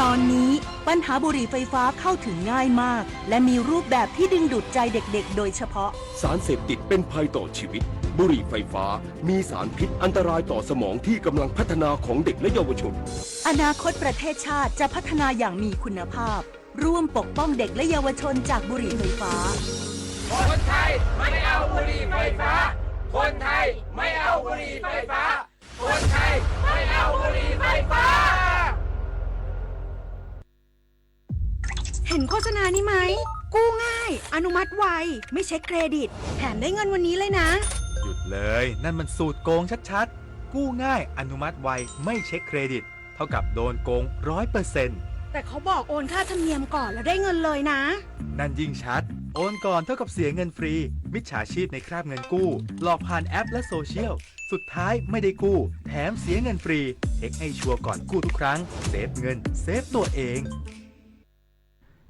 ตอนนี้ปัญหาบุหรี่ไฟฟ้าเข้าถึงง่ายมาก และมีรูปแบบที่ดึงดูดใจเด็กๆ โดยเฉพาะ สารเสพติดเป็นภัยต่อชีวิต บุหรี่ไฟฟ้ามีสารพิษอันตรายต่อสมองที่กำลังพัฒนาของเด็กและเยาวชน อนาคตประเทศชาติจะพัฒนาอย่างมีคุณภาพ ร่วมปกป้องเด็กและเยาวชนจากบุหรี่ไฟฟ้า คนไทยไม่เอาบุหรี่ไฟฟ้า คนไทยไม่เอาบุหรี่ไฟฟ้า คนไทยไม่เอาบุหรี่ไฟฟ้า เห็นโฆษณานี้ไหม กู้ง่าย อนุมัติไว ไม่เช็คเครดิต แถมได้เงินวันนี้เลยนะ หยุดเลย นั่นมันสูตรโกงชัดๆ กู้ง่าย อนุมัติไว ไม่เช็คเครดิต เท่ากับโดนโกงร้อยเปอร์เซ็นต์ แต่เขาบอกโอนค่าธรรมเนียมก่อนแล้วได้เงินเลยนะ นั่นยิ่งชัด โอนก่อนเท่ากับเสียเงินฟรี มิจฉาชีพในคราบเงินกู้ หลอกผ่านแอปและโซเชียล สุดท้ายไม่ได้กู้ แถมเสียเงินฟรี เช็คให้ชัวร์ก่อนกู้ทุกครั้ง เซฟเงิน เซฟตัวเอง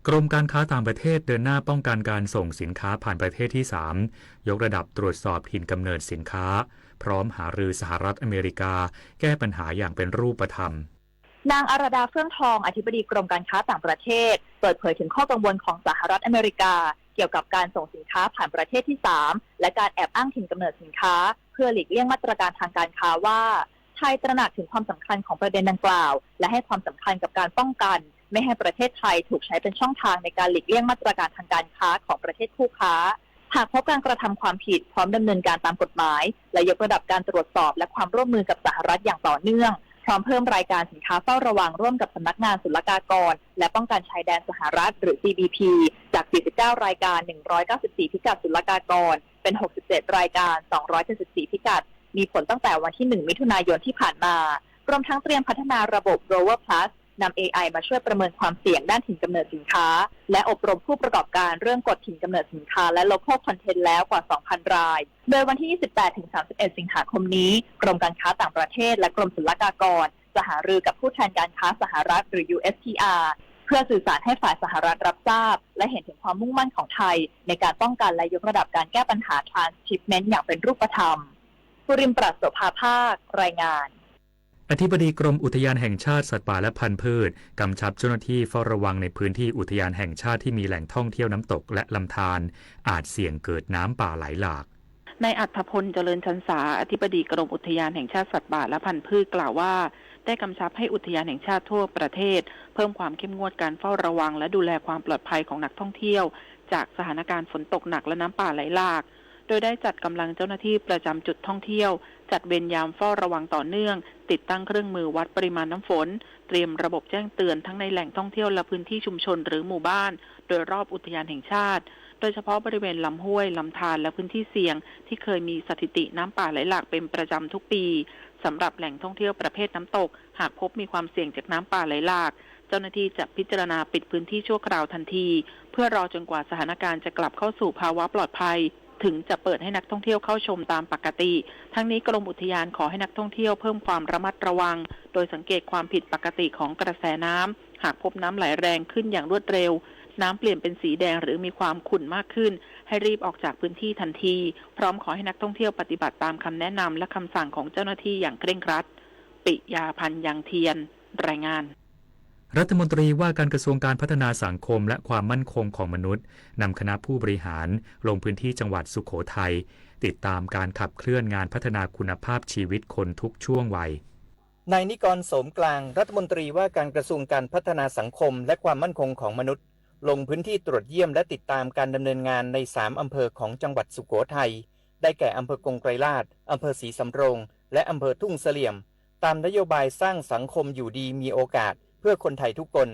กรมการค้าต่างประเทศเดินหน้าป้องกันการส่งสินค้าผ่านประเทศที่สาม ยกระดับตรวจสอบถิ่นกำเนิดสินค้า พร้อมหารือสหรัฐอเมริกา แก้ปัญหาอย่างเป็นรูปธรรม นางอาราดา เฟื่องทอง อธิบดีกรมการค้าต่างประเทศ เปิดเผยถึงข้อกังวลของสหรัฐอเมริกา เกี่ยวกับการส่งสินค้าผ่านประเทศที่สาม และการแอบอ้างถิ่นกำเนิดสินค้า เพื่อหลีกเลี่ยงมาตรการทางการค้าว่า ไทยตระหนักถึงความสำคัญของประเด็นดังกล่าว และให้ความสำคัญกับการป้องกัน ไม่ให้ประเทศไทยถูกใช้เป็นช่องทางในการหลีกเลี่ยงมาตรการทางการค้าของประเทศคู่ค้า หากพบการกระทำความผิด พร้อมดำเนินการตามกฎหมาย และยกระดับการตรวจสอบและความร่วมมือกับสหรัฐอย่างต่อเนื่อง พร้อมเพิ่มรายการสินค้าเฝ้าระวังร่วมกับสำนักงานศุลกากร และป้องกันชายแดนสหรัฐ หรือ ซีบีพี จาก สี่สิบเก้า รายการ หนึ่งร้อยเก้าสิบสี่ พิกัดศุลกากร เป็น หกสิบเจ็ด รายการ สองร้อยเจ็ดสิบสี่ พิกัด มีผลตั้งแต่วันที่ หนึ่ง มิถุนายนที่ผ่านมา รวมทั้งเตรียมพัฒนาระบบ Rover Plus นำ เอไอ มาช่วยประเมินความเสี่ยงด้านถิ่นกำเนิดสินค้า และอบรมผู้ประกอบการเรื่องกฎถิ่นกำเนิดสินค้า และ Local Content แล้วกว่า สองพัน ราย โดยวันที่ ยี่สิบแปดถึงสามสิบเอ็ด สิงหาคมนี้ กรมการค้าต่างประเทศ และกรมศุลกากร จะหารือกับผู้แทนการค้าสหรัฐ หรือ ยูเอสทีอาร์ เพื่อสื่อสารให้ฝ่ายสหรัฐรับทราบ และเห็นถึงความมุ่งมั่นของไทย ในการป้องกันและยกระดับการแก้ปัญหา transshipment อย่างเป็นรูปธรรม ปุริมปราศโสภาภาค รายงาน อธิบดีกรมอุทยานแห่งชาติสัตว์ป่าและพันธุ์พืช กำชับเจ้าหน้าที่เฝ้าระวังในพื้นที่อุทยานแห่งชาติที่มีแหล่งท่องเที่ยวน้ำตกและลำธาร อาจเสี่ยงเกิดน้ำป่าไหลหลาก นายอัฏฐพล เจริญชันสา อธิบดีกรมอุทยานแห่งชาติสัตว์ป่าและพันธุ์พืชกล่าวว่า ได้กำชับให้อุทยานแห่งชาติทั่วประเทศ เพิ่มความเข้มงวดการเฝ้าระวังและดูแลความปลอดภัยของนักท่องเที่ยว จากสถานการณ์ฝนตกหนักและน้ำป่าไหลหลาก โดยได้จัดกำลังเจ้าหน้าที่ประจำจุดท่องเที่ยว จัดเวรยามเฝ้าระวังต่อเนื่อง ติดตั้งเครื่องมือวัดปริมาณน้ำฝน เตรียมระบบแจ้งเตือนทั้งในแหล่งท่องเที่ยวและพื้นที่ชุมชนหรือหมู่บ้าน โดยรอบอุทยานแห่งชาติ โดยเฉพาะบริเวณลำห้วย ลำธาร และพื้นที่เสี่ยง ที่เคยมีสถิติน้ำป่าไหลหลากเป็นประจำทุกปี สำหรับแหล่งท่องเที่ยวประเภทน้ำตก หากพบมีความเสี่ยงจากน้ำป่าไหลหลาก เจ้าหน้าที่จะพิจารณาปิดพื้นที่ชั่วคราวทันที เพื่อรอจนกว่าสถานการณ์จะกลับเข้าสู่ภาวะปลอดภัย ถึงจะเปิดให้นักท่องเที่ยวเข้าชมตามปกติ ทั้งนี้กรมอุทยานขอให้นักท่องเที่ยวเพิ่มความระมัดระวัง โดยสังเกตความผิดปกติของกระแสน้ำ หากพบน้ำไหลแรงขึ้นอย่างรวดเร็ว น้ำเปลี่ยนเป็นสีแดงหรือมีความขุ่นมากขึ้น ให้รีบออกจากพื้นที่ทันที พร้อมขอให้นักท่องเที่ยวปฏิบัติตามคำแนะนำและคำสั่งของเจ้าหน้าที่อย่างเคร่งครัด ปิยาพันธ์ ยังเทียน รายงาน รัฐมนตรีว่าการกระทรวงการพัฒนาสังคมและความมั่นคงของมนุษย์ นำคณะผู้บริหารลงพื้นที่จังหวัดสุโขทัย ติดตามการขับเคลื่อนงานพัฒนาคุณภาพชีวิตคนทุกช่วงวัย นายนิกร โสมกลาง รัฐมนตรีว่าการกระทรวงการพัฒนาสังคมและความมั่นคงของมนุษย์ ลงพื้นที่ตรวจเยี่ยมและติดตามการดำเนินงานในสามอำเภอของจังหวัดสุโขทัย ได้แก่อำเภอกงไกรลาด อำเภอศรีสำโรง และอำเภอทุ่งเสลี่ยม ตามนโยบายสร้างสังคมอยู่ดีมีโอกาส เพื่อคนไทยทุกคน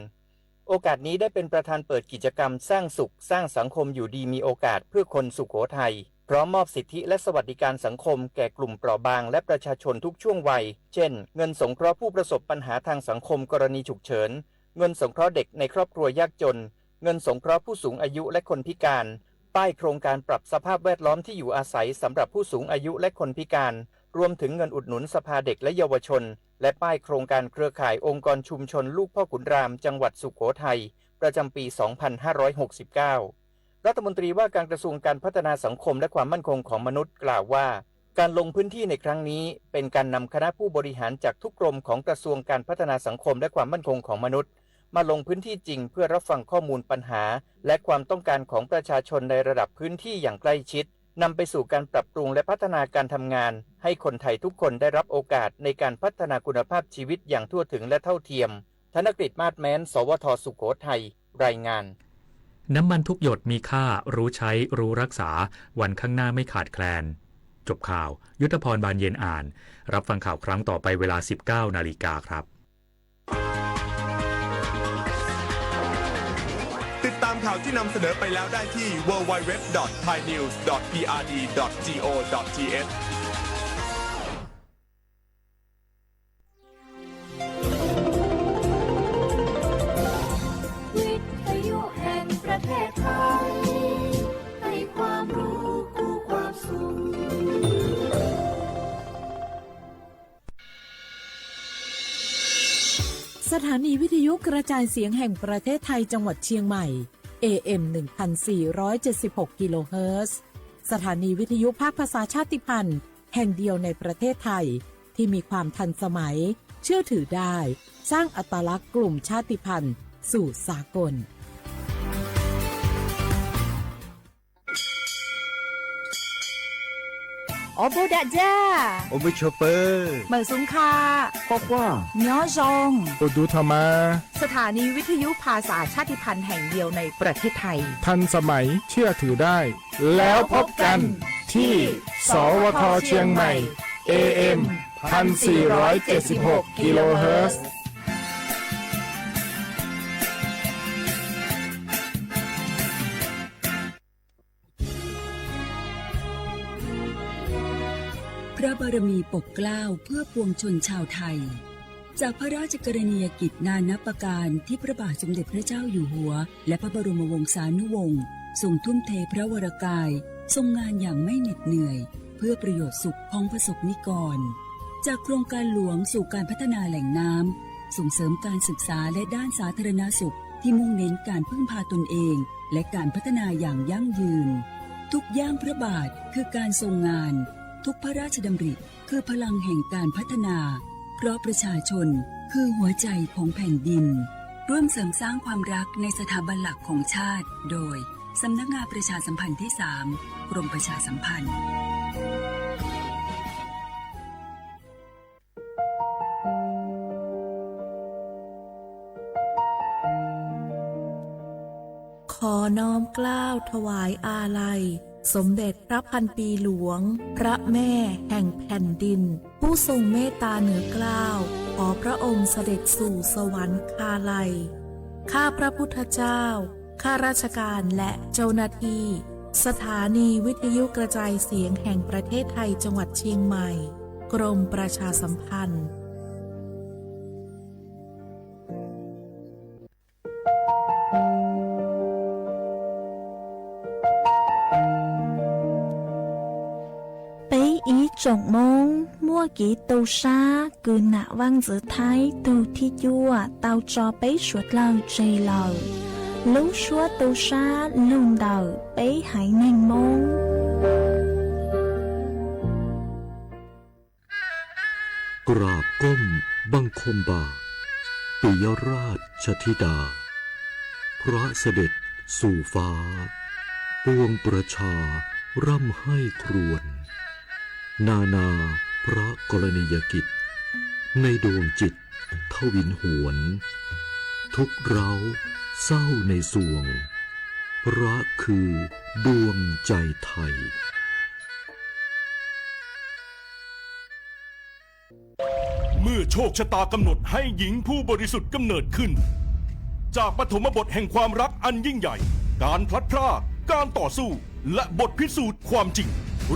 โอกาสนี้ได้เป็นประธานเปิดกิจกรรมสร้างสุขสร้างสังคมอยู่ดีมีโอกาสเพื่อคนสุโขทัย พร้อมมอบสิทธิและสวัสดิการสังคมแก่กลุ่มเปราะบางและประชาชนทุกช่วงวัย เช่น เงินสงเคราะห์ผู้ประสบปัญหาทางสังคมกรณีฉุกเฉิน เงินสงเคราะห์เด็กในครอบครัวยากจน เงินสงเคราะห์ผู้สูงอายุและคนพิการ ป้ายโครงการปรับสภาพแวดล้อมที่อยู่อาศัยสำหรับผู้สูงอายุและคนพิการ รวมถึงเงินอุดหนุนสภาเด็กและเยาวชน และป้ายโครงการเครือข่ายองค์กรชุมชนลูกพ่อขุนรามจังหวัดสุโขทัย ประจำปี สองพันห้าร้อยหกสิบเก้า รัฐมนตรีว่าการกระทรวงการพัฒนาสังคมและความมั่นคงของมนุษย์กล่าวว่า การลงพื้นที่ในครั้งนี้ เป็นการนำคณะผู้บริหารจากทุกกรมของกระทรวงการพัฒนาสังคมและความมั่นคงของมนุษย์ มาลงพื้นที่จริงเพื่อรับฟังข้อมูลปัญหา และความต้องการของประชาชนในระดับพื้นที่อย่างใกล้ชิด นำไปสู่การปรับปรุงและพัฒนาการทำงาน ให้คนไทยทุกคนได้รับโอกาสในการพัฒนาคุณภาพชีวิตอย่างทั่วถึงและเท่าเทียม ธนกฤษ มาศแม้น สวท สุโขทัย รายงาน น้ำมันทุกหยดมีค่า รู้ใช้ รู้รักษา วันข้างหน้าไม่ขาดแคลน จบข่าว ยุทธพร บานเย็นอ่าน รับฟังข่าวครั้งต่อไปเวลา สิบเก้านาฬิกาครับ ติดตามข่าวที่นำเสนอไปแล้วได้ที่ ดับเบิลยู ดับเบิลยู ดับเบิลยู ดอท ไทยนิวส์ ดอท พีอาร์ดี ดอท จี โอ ดอท ที เอช วิทยุแห่งประเทศไทย ให้ความรู้คู่ความสุข สถานีวิทยุกระจายเสียงแห่งประเทศไทยจังหวัดเชียงใหม่ เอ เอ็ม หนึ่งพันสี่ร้อยเจ็ดสิบหก กิโลเฮิรตซ์ สถานีวิทยุภาคภาษาชาติพันธุ์แห่งเดียวในประเทศไทย ที่มีความทันสมัย เชื่อถือได้ สร้างอัตลักษณ์กลุ่มชาติพันธุ์สู่สากล Ua npuj dam ja, ua npuj tshua pawg, mawm xub kha, quaj quaj, nyob zoo, ua ntuj tha mas. สถานีวิทยุภาษาชาติพันธุ์แห่งเดียวในประเทศไทย ทันสมัย เชื่อถือได้ แล้วพบกันที่ สวท เชียงใหม่ เอ เอ็ม พันสี่ร้อยเจ็ดสิบหก กิโลเฮิรตซ์ พระบารมีปกเกล้าเพื่อปวงชนชาวไทย จากพระราชกรณียกิจนานับประการที่พระบาทสมเด็จพระเจ้าอยู่หัว และพระบรมวงศานุวงศ์ทรงทุ่มเทพระวรกาย ทรงงานอย่างไม่เหน็ดเหนื่อย เพื่อประโยชน์สุขของประสบนิกร จากโครงการหลวงสู่การพัฒนาแหล่งน้ำ ส่งเสริมการศึกษาและด้านสาธารณสุขที่มุ่งเน้นการพึ่งพาตนเอง และการพัฒนาอย่างยั่งยืน ทุกย่างพระบาทคือการทรงงาน ทุกพระราชดำริคือพลังแห่งการพัฒนา เพราะประชาชนคือหัวใจของแผ่นดิน ร่วมเสริมสร้างความรักในสถาบันหลักของชาติ โดย สำนักงานประชาสัมพันธ์ที่สาม กรมประชาสัมพันธ์ ขอน้อมเกล้าถวายอาลัย สมเด็จพระพันปีหลวง พระแม่แห่งแผ่นดิน ผู้ทรงเมตตาเหนือเกล้า ขอพระองค์เสด็จสู่สวรรคาลัย ข้าพระพุทธเจ้า ข้าราชการและเจ้าหน้าที่ สถานีวิทยุกระจายเสียงแห่งประเทศไทยจังหวัดเชียงใหม่ กรมประชาสัมพันธ์ Peb ib tsoom Hmoob muaj kev tu sab kws nam vaj ntxwv Thaib tug thib cuaj tau tso peb suav dlawg tseg lawm. Lub suab tu sab lug ntawm peb haiv neeg Hmoob. กราบก้มบังคมบาท ปิยราชธิดา พระเสด็จสู่ฟ้า ปวงประชาร่ำไห้ครวญ นานาพระกรณียกิจ ในดวงจิตทวินหวน ทุกข์ร้าวเศร้าในสวง พระคือดวงใจไทย เมื่อโชคชะตากำหนดให้หญิงผู้บริสุทธิ์กำเนิดขึ้น จากปฐมบทแห่งความรักอันยิ่งใหญ่ การพลัดพราก การต่อสู้ และบทพิสูจน์ความจริง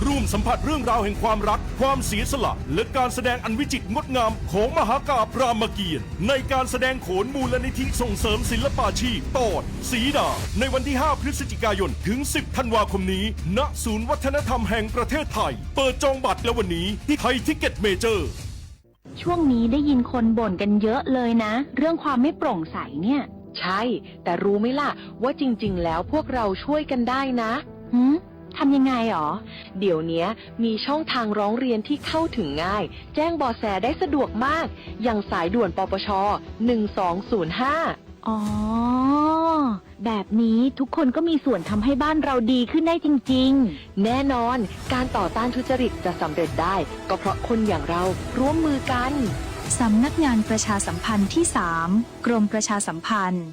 ร่วมสัมผัสเรื่องราวแห่งความรัก ความเสียสละ และการแสดงอันวิจิตรงดงามของมหากาพย์รามเกียรติ์ ในการแสดงโขนมูลนิธิส่งเสริมศิลปาชีพ ตอนสีดา ในวันที่ ห้า พฤศจิกายน ถึง สิบ ธันวาคมนี้ ณ ศูนย์วัฒนธรรมแห่งประเทศไทย เปิดจองบัตรแล้ววันนี้ที่ไทยทิกเก็ตเมเจอร์ ช่วงนี้ได้ยินคนบ่นกันเยอะเลยนะ เรื่องความไม่โปร่งใสเนี่ย ใช่ แต่รู้ไหมล่ะ ว่าจริงๆ แล้วพวกเราช่วยกันได้นะ หืม ทำยังไงหรอ เดี๋ยวเนี้ยมีช่องทางร้องเรียนที่เข้าถึงง่าย แจ้งเบาะแสได้สะดวกมาก อย่างสายด่วน ปปช หนึ่งสองศูนย์ห้า อ๋อ แบบนี้ทุกคนก็มีส่วนทำให้บ้านเราดีขึ้นได้จริงๆ แน่นอน การต่อต้านทุจริตจะสำเร็จได้ ก็เพราะคนอย่างเราร่วมมือกัน สำนักงานประชาสัมพันธ์ที่สาม กรมประชาสัมพันธ์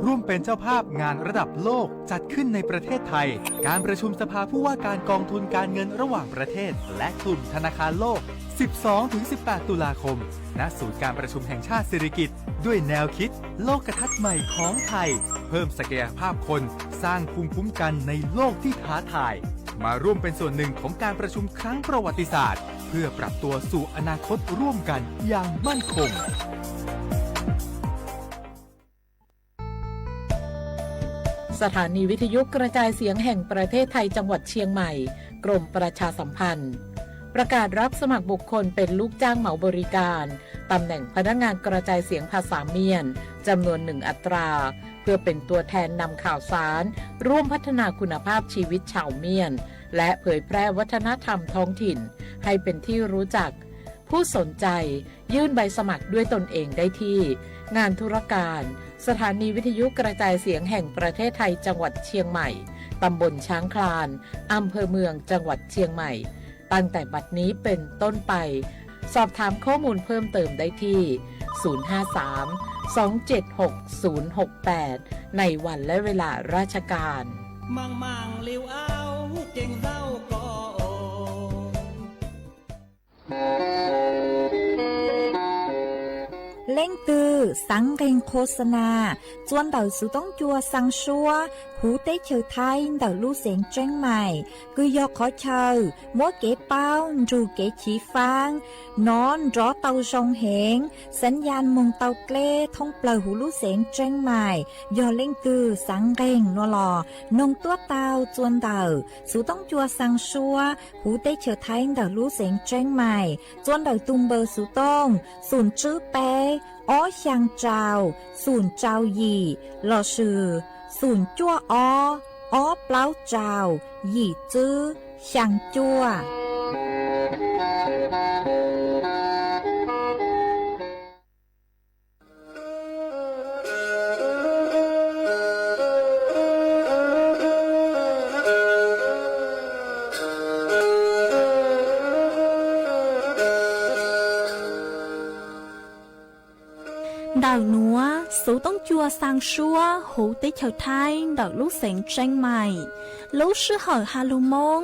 ร่วมเป็นเจ้าภาพงานระดับโลกจัดขึ้นในประเทศไทย การประชุมสภาผู้ว่าการกองทุนการเงินระหว่างประเทศ และกลุ่มธนาคารโลก สิบสองถึงสิบแปด ตุลาคม ณ ศูนย์การประชุมแห่งชาติสิริกิติ์ ด้วยแนวคิดโลกทัศน์ใหม่ของไทย เพิ่มศักยภาพคน สร้างภูมิคุ้มกันในโลกที่ท้าทาย มาร่วมเป็นส่วนหนึ่งของการประชุมครั้งประวัติศาสตร์ เพื่อปรับตัวสู่อนาคตร่วมกันอย่างมั่นคง สถานีวิทยุกระจายเสียงแห่งประเทศไทยจังหวัดเชียงใหม่ กรมประชาสัมพันธ์ ประกาศรับสมัครบุคคลเป็นลูกจ้างเหมาบริการ ตำแหน่งพนักงานกระจายเสียงภาษาเมียน จำนวนหนึ่งอัตรา เพื่อเป็นตัวแทนนำข่าวสาร ร่วมพัฒนาคุณภาพชีวิตชาวเมียน และเผยแพร่วัฒนธรรมท้องถิ่น ให้เป็นที่รู้จัก ผู้สนใจยื่นใบสมัครด้วยตนเองได้ที่ งานธุรการ สถานีวิทยุกระจายเสียงแห่งประเทศไทยจังหวัดเชียงใหม่ ตำบลช้างคลาน อำเภอเมืองจังหวัดเชียงใหม่ ตั้งแต่บัดนี้เป็นต้นไป สอบถามข้อมูลเพิ่มเติมได้ที่ ศูนย์ห้าสาม สองเจ็ดหก ศูนย์หกแปด ในวันและเวลาราชการ Leej twg xav nqeeg qhua xa nas txua ntawm xuv toob cua xaa suab huv teb chaws Thaib ntawm lub xeev Tseeb Maim, kws yog qhov chaw muab kev paub nrug kev chiv faab nov nrov tau zoo heev, xav yas moog tau dleb thoob plawg huv lub xeev Tseeb Maim. Yog leej twg xav nqeeg no los noog tuab tau txua ntawm xuv toob cua xaa suab huv teb chaws Thaib ntawm lub xeev Tseeb Maim txua ntawm tug npawb xuv tooj xoom tswb peb ob xyaa rau xoom rau yim lossis xoom cuaj ob ob plaub rau yim tswb xyaa cuaj. Ntawm nuav xuv toob cua xaa suab huv teb chaws Thaib ntawm lub xeev Tseeb Maim. Lub sij hawm has lug Moob,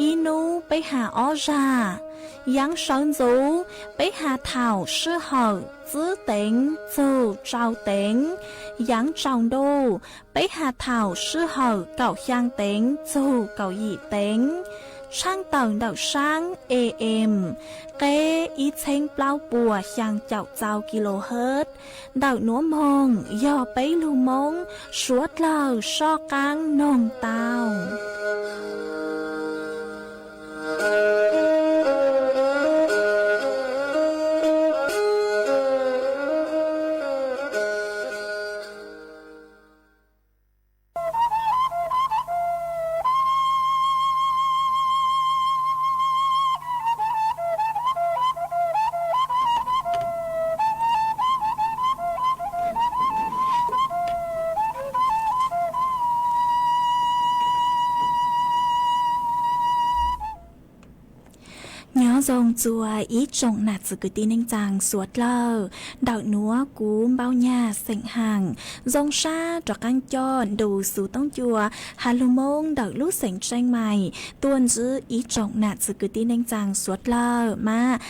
ib nub peb has ob zag. Yaav sawv ntxuv, peb has thaum sij hawm tswb teev txug tsau teev. Yaav tsaus ntuj, peb has thaum sij hawm kaum xyaa teev txug kaum yim teev. Tshaaj tawm ntawm saab A M, qeb ib txheeb plaub puas xyaa caum txau kilohertz. Ntawm nuav moog yog peb lug Moob suav dlawg soj qaab noog tau. Nyob zoo txua ib tsoom nam txiv kwv tij neej tsaa suav dlawg. Ntawm nuav kuv Npauj Nyag xeem Haam zoo sab rov qaab coj ntu xuv toob cua has lug Moob ntawm lub xeev Tseeb Maim tuaj ntsib ib tsoom nam txiv kwv tij neej tsaa suav dlawg mas.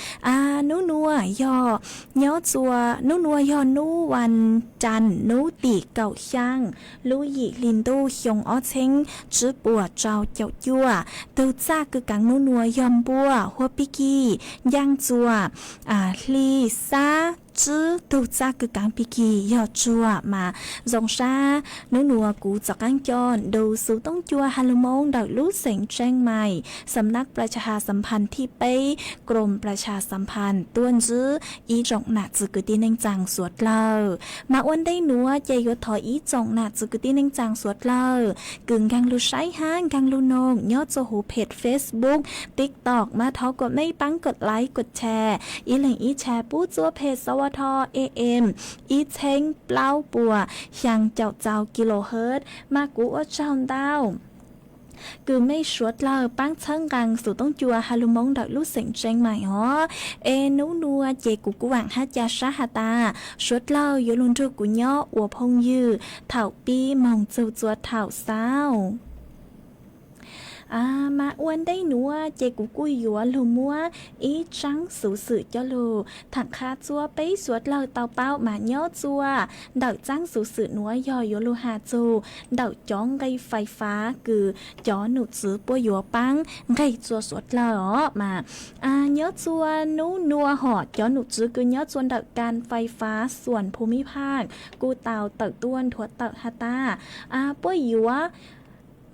Nub nuav yog, nyob txua, nub nuav yog nub vas cas nub tim kaum xyaa lub yim hli ntuj xyoo ob txheeb tswb puas rau caum cuaj. Tug txaj kws kaav nub nuav yog npuaj huab pig kig ncaaj txua hli xab tswb. Tug txaj kws kaav pig kig yog tsuag mas. Zoo sab nub nuav kuv rov qaab coj ntu xuv toob cua has lug Moob ntawm lub xeev Tseeb Maim, xam nab plas tsa has xam phas thib peb, krom plas tsa xam phas tuaj ntsib ib tsoom nam txiv kwv tij neej tsaa suav dlawg. Mas ua ntej nuav ces yuav thov ib tsoom nam txiv kwv tij neej tsaa suav dlawg kws nkaag lug saib hab nkaag lug noog nyob txua huv phem Facebook, TikTok mas thov kuas mej paab kuas like kuas share ib leeg ib share pub txua phem xov tho AM ib txheeb plaub puas xyaa caum txaus kilohertz mas kuv ua tsaug ntau. Kws mej suav dlawg paab txhawb nqaa xuv toob cua has lug Moob ntawm lub xeem Tseev Maim os. Es nub nua ces kuv kuj vaam hab ca sab has tas suav dlawg yuav lug nrug kuv nyob ua phooj ywg thaum pib moog txug txua thaum xaus. Mas ua ntej nuav ces kuv kuj yuav lug muab ib tsaab xuv xwm coj lug tham qha txua peb suav dlawg tau paub mas nyob txua ntawm tsaab xuv xwm nuav yog yuav lug has txug ntawm cov nqe fais fav kws cov num txwv puab yuav paab nqeg txua suav dlawg os. Mas nyob txua nub nua hom cov num txwv kws nyob txua ntawm kas fais fav xuam Phu Mib Phaaj kuj tau tawm tuaj nthuav tawm has tas puab yuav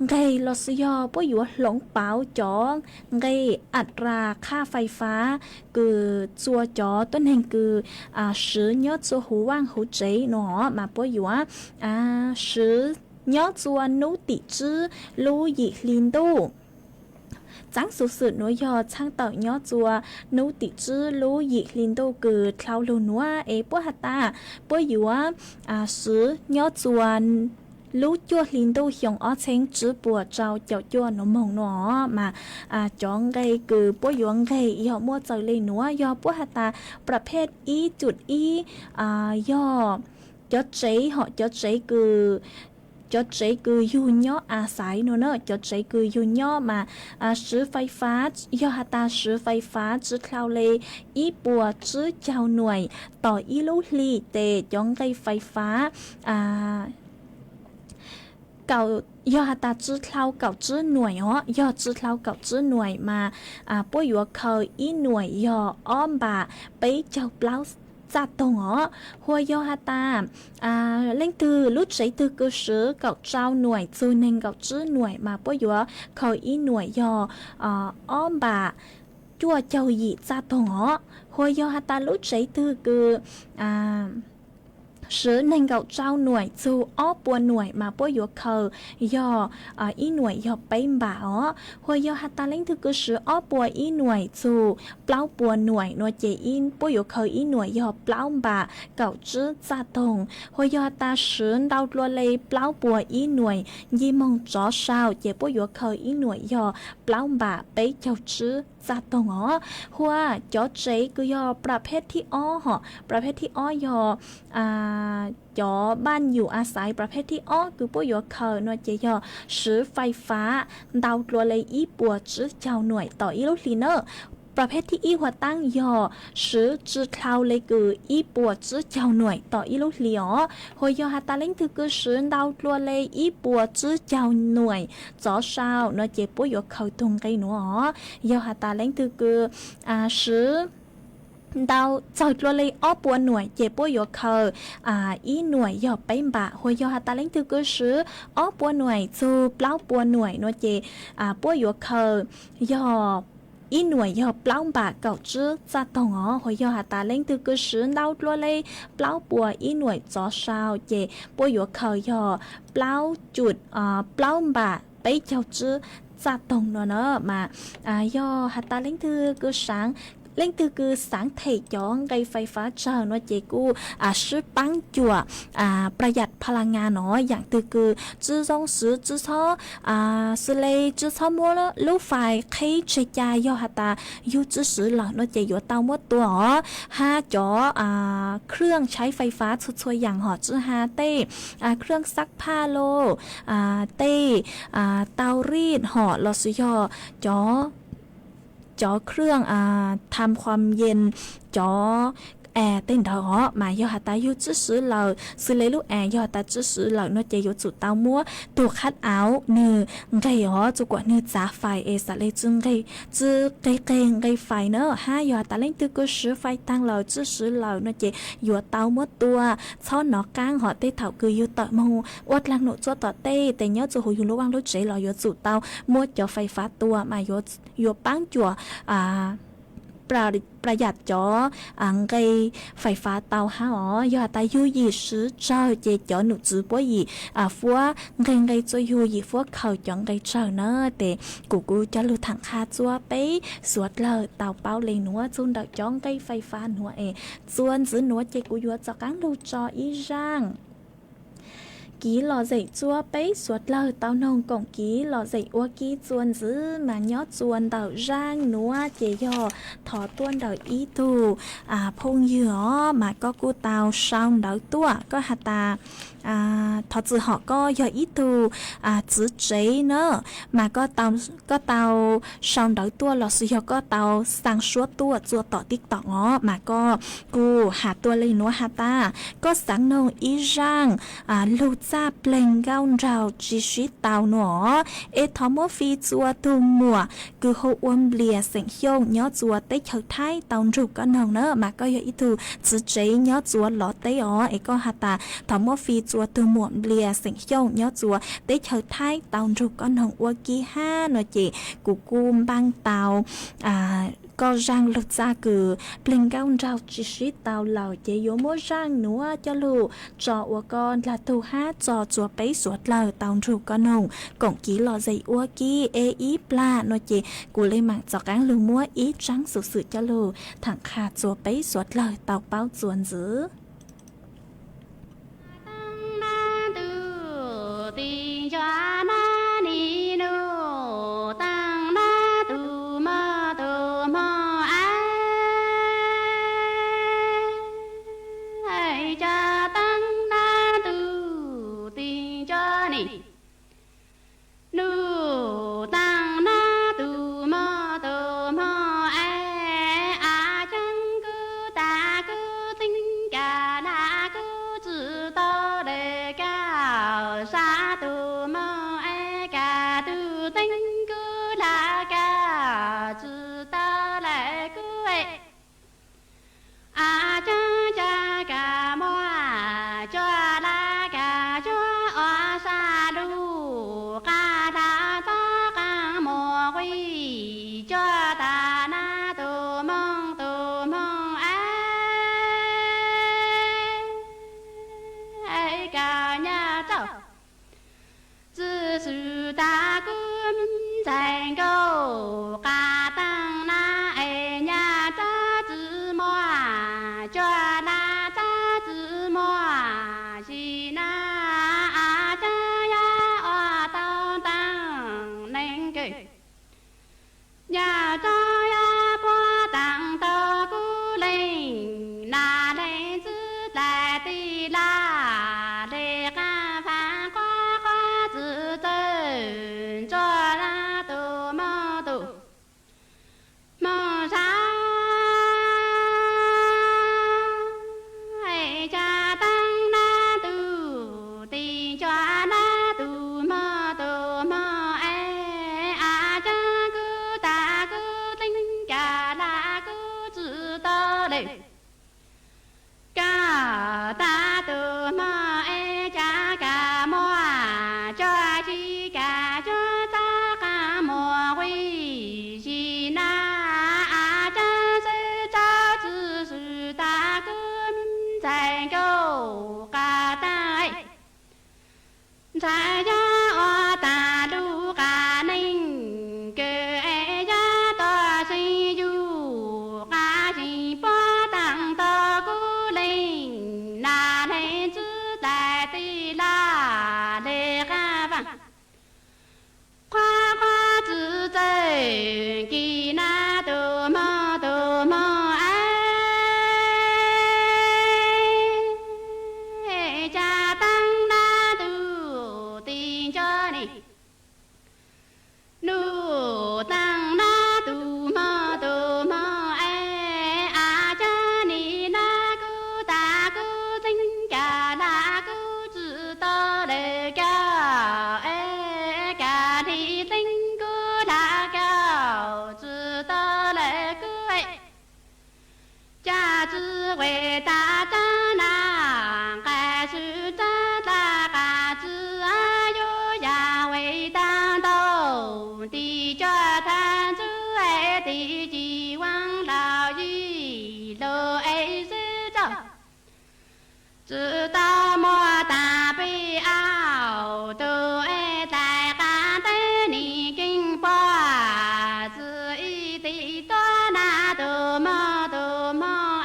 nqeg los sis yog puab yuav hloov pauv cov nqe as ras qhaj fais fav kws txua cov tuab neeg kws swv nyob txua huv vaaj huv tsev no mas puab yuav swv nyob txua nub tim tsib lub yim hli ntuj. Tsaab xuv xwm nuav yog txhaaj tawm nyob txua nub tim tsib lub yim hli ntuj kws dlhau lug nuav es puab has tas puab yuav swv nyob txua lub cuaj hli ntuj xyoo ob txheeb tsib puas rau caum cuaj nuav moog no mas cov nqe kws puab yuav nqeg yog muaj txawg le nuav yog puab has tasประเภท ib cum ib yog cov tsev hom cov tsev kws cov tsev kws yug nyob a xaiv no na, cov tsev kws yug nyob mas swv fais fav yog has tas swv fais fav tsi dlhau le ib puas tsib caug nuaim tom ib lub hli tes cov nqe fais fav yog has tas tsi dlhau kaum tsib nuaim os, yog tsi dlhau kaum tsib nuaim mas puab yuav khaws ib nuaim yog ob npam peb caug plaub txaj toog os. Hos yog has tas leej twg lub tsev twg kws swv kaum rau nuaim txug neeg nkaum tsib nuaim mas puab yuav khaws ib nuaim yog ob npam cuaj caug yim txaj toog os. Hos yog has tas lub tsev twg kws swv neeg nkaum rau nuaim txug ob puas nuaim mas puab yuav khaws yog ib nuaim yog peb npam os. Hos yog has tas leej twg kws swv ob puas ib nuaim txug plaub puas nuaim no ces puab yuav khaws ib nuaim yog plaub npam kaum tsib txaj toog. Hos yog has tas swv ntau dlua le plaub puas ib nuaim nci moog tsov sau ces puab yuav khaws ib nuaim yog plaub npam peb caug tsib txaj toog os. Hos cov tsev kws yog ประเภท thib ob hom ประเภท thib ob yog cov บ้านอยู่อาศัย ประเภท thib ob kws puab yuav khaws no ces yog swv fais fav ntau dlua le ib puas tsib caug nuaim tom ib lub hli na. ประเภท thib ib huv taab yog swv tsi dlhau le kws ib puas tsib caug nuaim tom ib lub hli os. Hos yog has tas leej twg kws swv ntau dlua le ib puas tsib caug nuaim txov sau no ces puab yuav khaws tug nqe nuav os. Yog has tas leej twg kws swv ntau txawg dlua le ob puas nuaim ces puab yuav khaws ib nuaim yog peb npam. Hos yog has tas leej twg kws swv ob puas nuaim txug plaub puas nuaim no ces puab yuav khaws yog ib nuaim yog plaub npam kaum tsib txaj toog os. Hos yog has tas leej twg kws swv ntau dlua le plaub puas ib nuaim txov sau ces puab yuav khaws yog plaub cum plaub npam peb caug tsib txaj toog no na. Mas yog has tas leej twg kws xaav, leej twg kws xaav them cov nqe fais fav tsawg no ces kuj sib paab cuam ประหยัดพลังงาน no. Yaam twg kws tsi zoo swv tsi txhob, xws le tsi txhob muab lub fais qheb tseg ca, yog has tas yug tsi swv lawm no ces yuav tau muab tua os. Hab cov เครื่องใช้ไฟฟ้า txhua txhua yaam hom tsi has tej เครื่องซักผ้า los tej เตารีด hom los sis yog cov cov เครื่องทำความเย็น cov as tej ntawd os. Mas yog has tas yug tsib swv lawm, xws le lub as yog has tas tsib swv lawm no ces yuav tsum tau muab tug khab auv nwg nqeg os, txug kuas nwg txav fais es xam le tsi nqeg, tsi qeg qeg nqe fais na. Hab yog has tas leej twg kws swv fais taag lawm tsib swv lawm no ces yuav tau muab tua, txhob nov qaab hom. Tej thaum kws yug tawm moog ua dlaag num txua tom tej tes nyob txug huv yug lub vaaj lub tsev los yuav tsum tau muab cov fais fav tua mas yuav paab cuam ประหยัด cov nqe fais fav tau hab os. Yog has tas yug yim swv tsawg ces cov num txwv puab yim fuab nqe nqe txua yug yim fuab khaws cov nqe tsawg na. Ces kuv kuj coj lug tham qha txua peb suav dlawg tau paub le nuav. Txug ntawm cov nqe fais fav nuav es txua ntxiv nuav ces kuv yuav txaus qaab lug tso ib zaaj kiv lom zem txua peb suav dlawg tau noog koom kiv lom zem ua ke txua ntxiv mas nyob txua ntawm zaaj nuav ces yog thov tuaj ntawm ib tug phooj ywg os, mas koj kuj tau sau ntawv tuaj, koj has tas thov txim hom koj yog ib tug txiv tsev na, mas koj tau sau ntawv tuaj lossis yog koj tau xaa suab tuaj txua tom TikTok os, mas koj kuj has tuaj le nuav has tas koj xaav noog ib zaaj lug txaj pleg nkauj nraug tsi sib tau nuav, es thov muab fij txua tug muam kws hu ua Nplias xeem Xyooj nyob txua teb chaws Thaib tau nrug koj noog na, mas koj yog ib tug txiv tsev nyob txua lov teb os, es koj has tas thov muab fij txua tug muam Nplias xeem Xyooj nyob txua teb chaws Thaib tau nrug koj noog ua ke hab no ces kuv kuj npaaj tau koj zaaj lug txaj kws pleg nkauj nraug tsi sib tau lawm ces yuav muab zaaj nuav coj lug tso ua koj dlaag tug hab tso txua peb suav dlawg tau nrug koj noog koom kiv lom zem ua ke es ib plag no ces kuv le maam txaus qaab lug muab ib tsaab xuv xwm coj lug tham qha txua peb suav dlawg tau paub txua ntxiv. Nuj taag nab tug mog tug mog es, a ceeb kub taag kub txeeb kag lag kub tsi tau le kag, sab tug mog es kag tug txeeb kub lag kag tsi tau le kub, a ceeb ca kag muag cuag lag kag cuag ua sab lug, qag lag txob qeej muag quij cuag taag nab tug mog tug mog es, kag nyaj rauj tsi swm taag kub ntxhais nkauj, qag taag nab es nyaj rauj tsi muag cuag lag txob tsi muag, sim nab a ceeb yog ua tau taag neeg kawg. Nyaj rauj yog puab taag tau kub leej, nag leej txwv dlais tij laj le qaab faam quab quab tsi txawj, ntsuag nab tug mog tug mog sab, ca taag nab tug tij cuag nab tug mog tug mog es, a ceeb kub taag kub txeeb kag lag kub tsi tau le kag, taag tug mog es ca kag muag cuag tsi kag cuag txob qeej muag quij, sim nab a ceeb xwb tsav tsi swm taag kub ntxhais nkauj, qag taag ntxhais yog ua taag lug qag neeg kawg es, yog tog seev yug qag seev puab taag tau kub leej, nag leej txwv dlais tij laj le qaab faam quab quab tsi txawj, kis nab tug mog tug mog es, ca taag nab tug tij cuag ne, nuj taag nab tug mog tug mog es, a ca nim nab kub taag kub txeeb kag lag kub tsi tau le kag es, kag li txeeb kub lag kag tsi tau le kub, ca tsi ua taag taag nab nqaij swm tsaab dlaa qas tsi yuav yam ua Tsi tau muaj taag peb auv tug es dlai qaab teb nim keeb puag, tsi ib tig tuab nab tug moog tug moog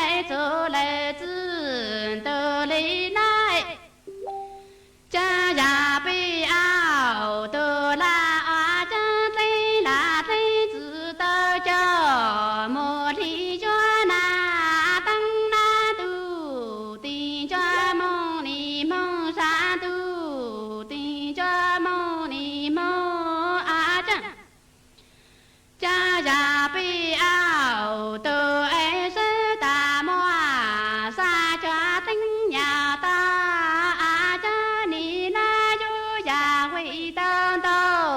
es txug lawm tsi tug li nab. Caag yog peb auv tug laj ua caag dleeb laj dleeb tsi tau coj moog hli cuab nab, teeb nab tug tig nco moog nim moog, sab tug tig nco moog nim moog ua caag. Caag yog peb auv tug es sib tag muaj sab cua teeb nyam tau, caag nim nab yuav yog huj tau ntau,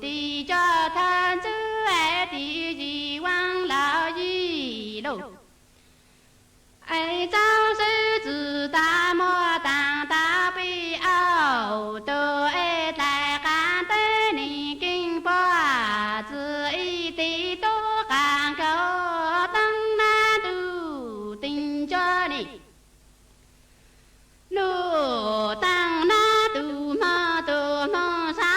tig nco thawj ntxwg es tig yim vaaj lug yim lug. Es txaus sib tsi tag muaj taag tau peb auv tug es dlai qaab teb nim keeb puag, tsi ib tig tuab qaab nkaus teeb nab tug tig nco nim lug, teeb nab tug moog tug moog sab.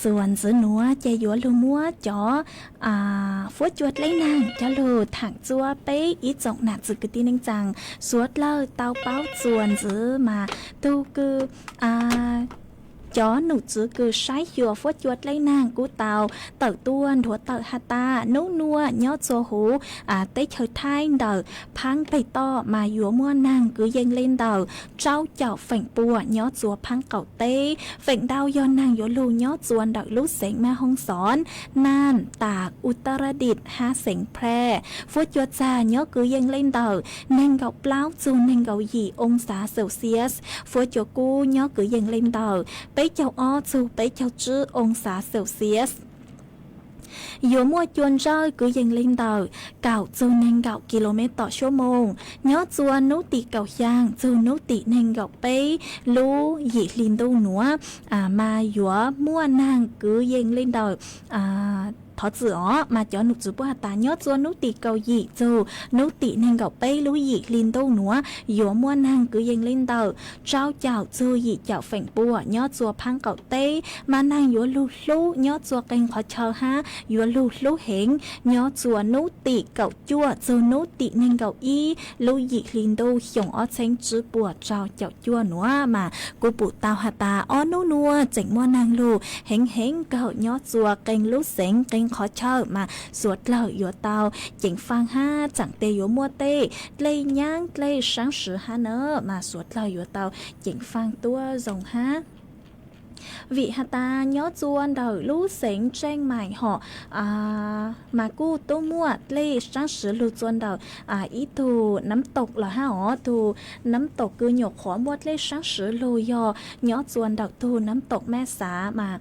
Txuas ntxiv nuav ces yuav lug muab cov fuab cua dleb naag coj lug thaam txuab peb ib tsoom nam txiv kwv tij neej tsaa suav dlawg tau paub. Txuas ntxiv mas tug kws cov num tswv kws saib xyuas fuab cua dleb naag kuj tau tawm tuaj nrhuav tawm has tas nub nuav nyob txhua huv teb chaws Thaib ntawm phaab peg toj mas yuav muaj naag kwv yees le ntawm rau caum feem pua nyob txhua phaab qaum teb. Feem ntau yog naag yuav lug nyob txhua ntawm lub xeev Maj Hoob Xov, Naj, Tas, Utaradis hab xeev Phre. Fuab cua txag nyob kwv yees le ntawm neeg nkaum plaub txug neeg nkaum yim oo xav Celsius. Fuab cua kub nyob kwv yees le ntawm peb caug ob txug peb caug tsib oo xav Celsius. Yuav muaj cua ntsawj kwv yees le ntawm kaum txug neeg nkaum kilomev tom suab moos nyob txhua nub tim kaum xyaa txug nub tim neeg nkaum peb lub yim hli ntuj nuav, mas yuav muaj naag kwv yees le ntawm Thov txim os, mas cov nom tswv puab has tas nyob txua nub tim kaum yim txug nub tim neeg nkaum peb lub yim hli ntuj nuav yuav muaj neeg kwv yees le ntawm rau caum txug yim caum feem pua nyob txua phaab qaum teb, mas neeg yuav lug hlub nyob txua qee qhov chaw hab yuav lug hlub heev nyob txua nub tim kaum cuaj txug nub tim neeg nkaum ib lub yim hli ntuj xyoo ob txheeb tswb puas rau caum cuaj nuav. Mas kuv pum tau has tas ob nub nuav tseem muaj neeg lug heev heev kawg nyob txua qee lub xeev qee qhov chaw, mas suav dlawg yuav tau ceev faj hab tsaam tes yuav muaj tej dlej nyaab dlej saab swv hab na, mas suav dlawg yuav tau ceev faj tuab zoo hab. Vim has tas nyob txua ntawm lub xeev Tseej Maim hom mas kuj tub muaj dlej saab swv lug txua ntawm ib tug nab toom los hab os. Tug nab toom kws nyuam qhuav muaj dlej saab swv lug yog nyob txua ntawm tug nab toom Maj Xav mas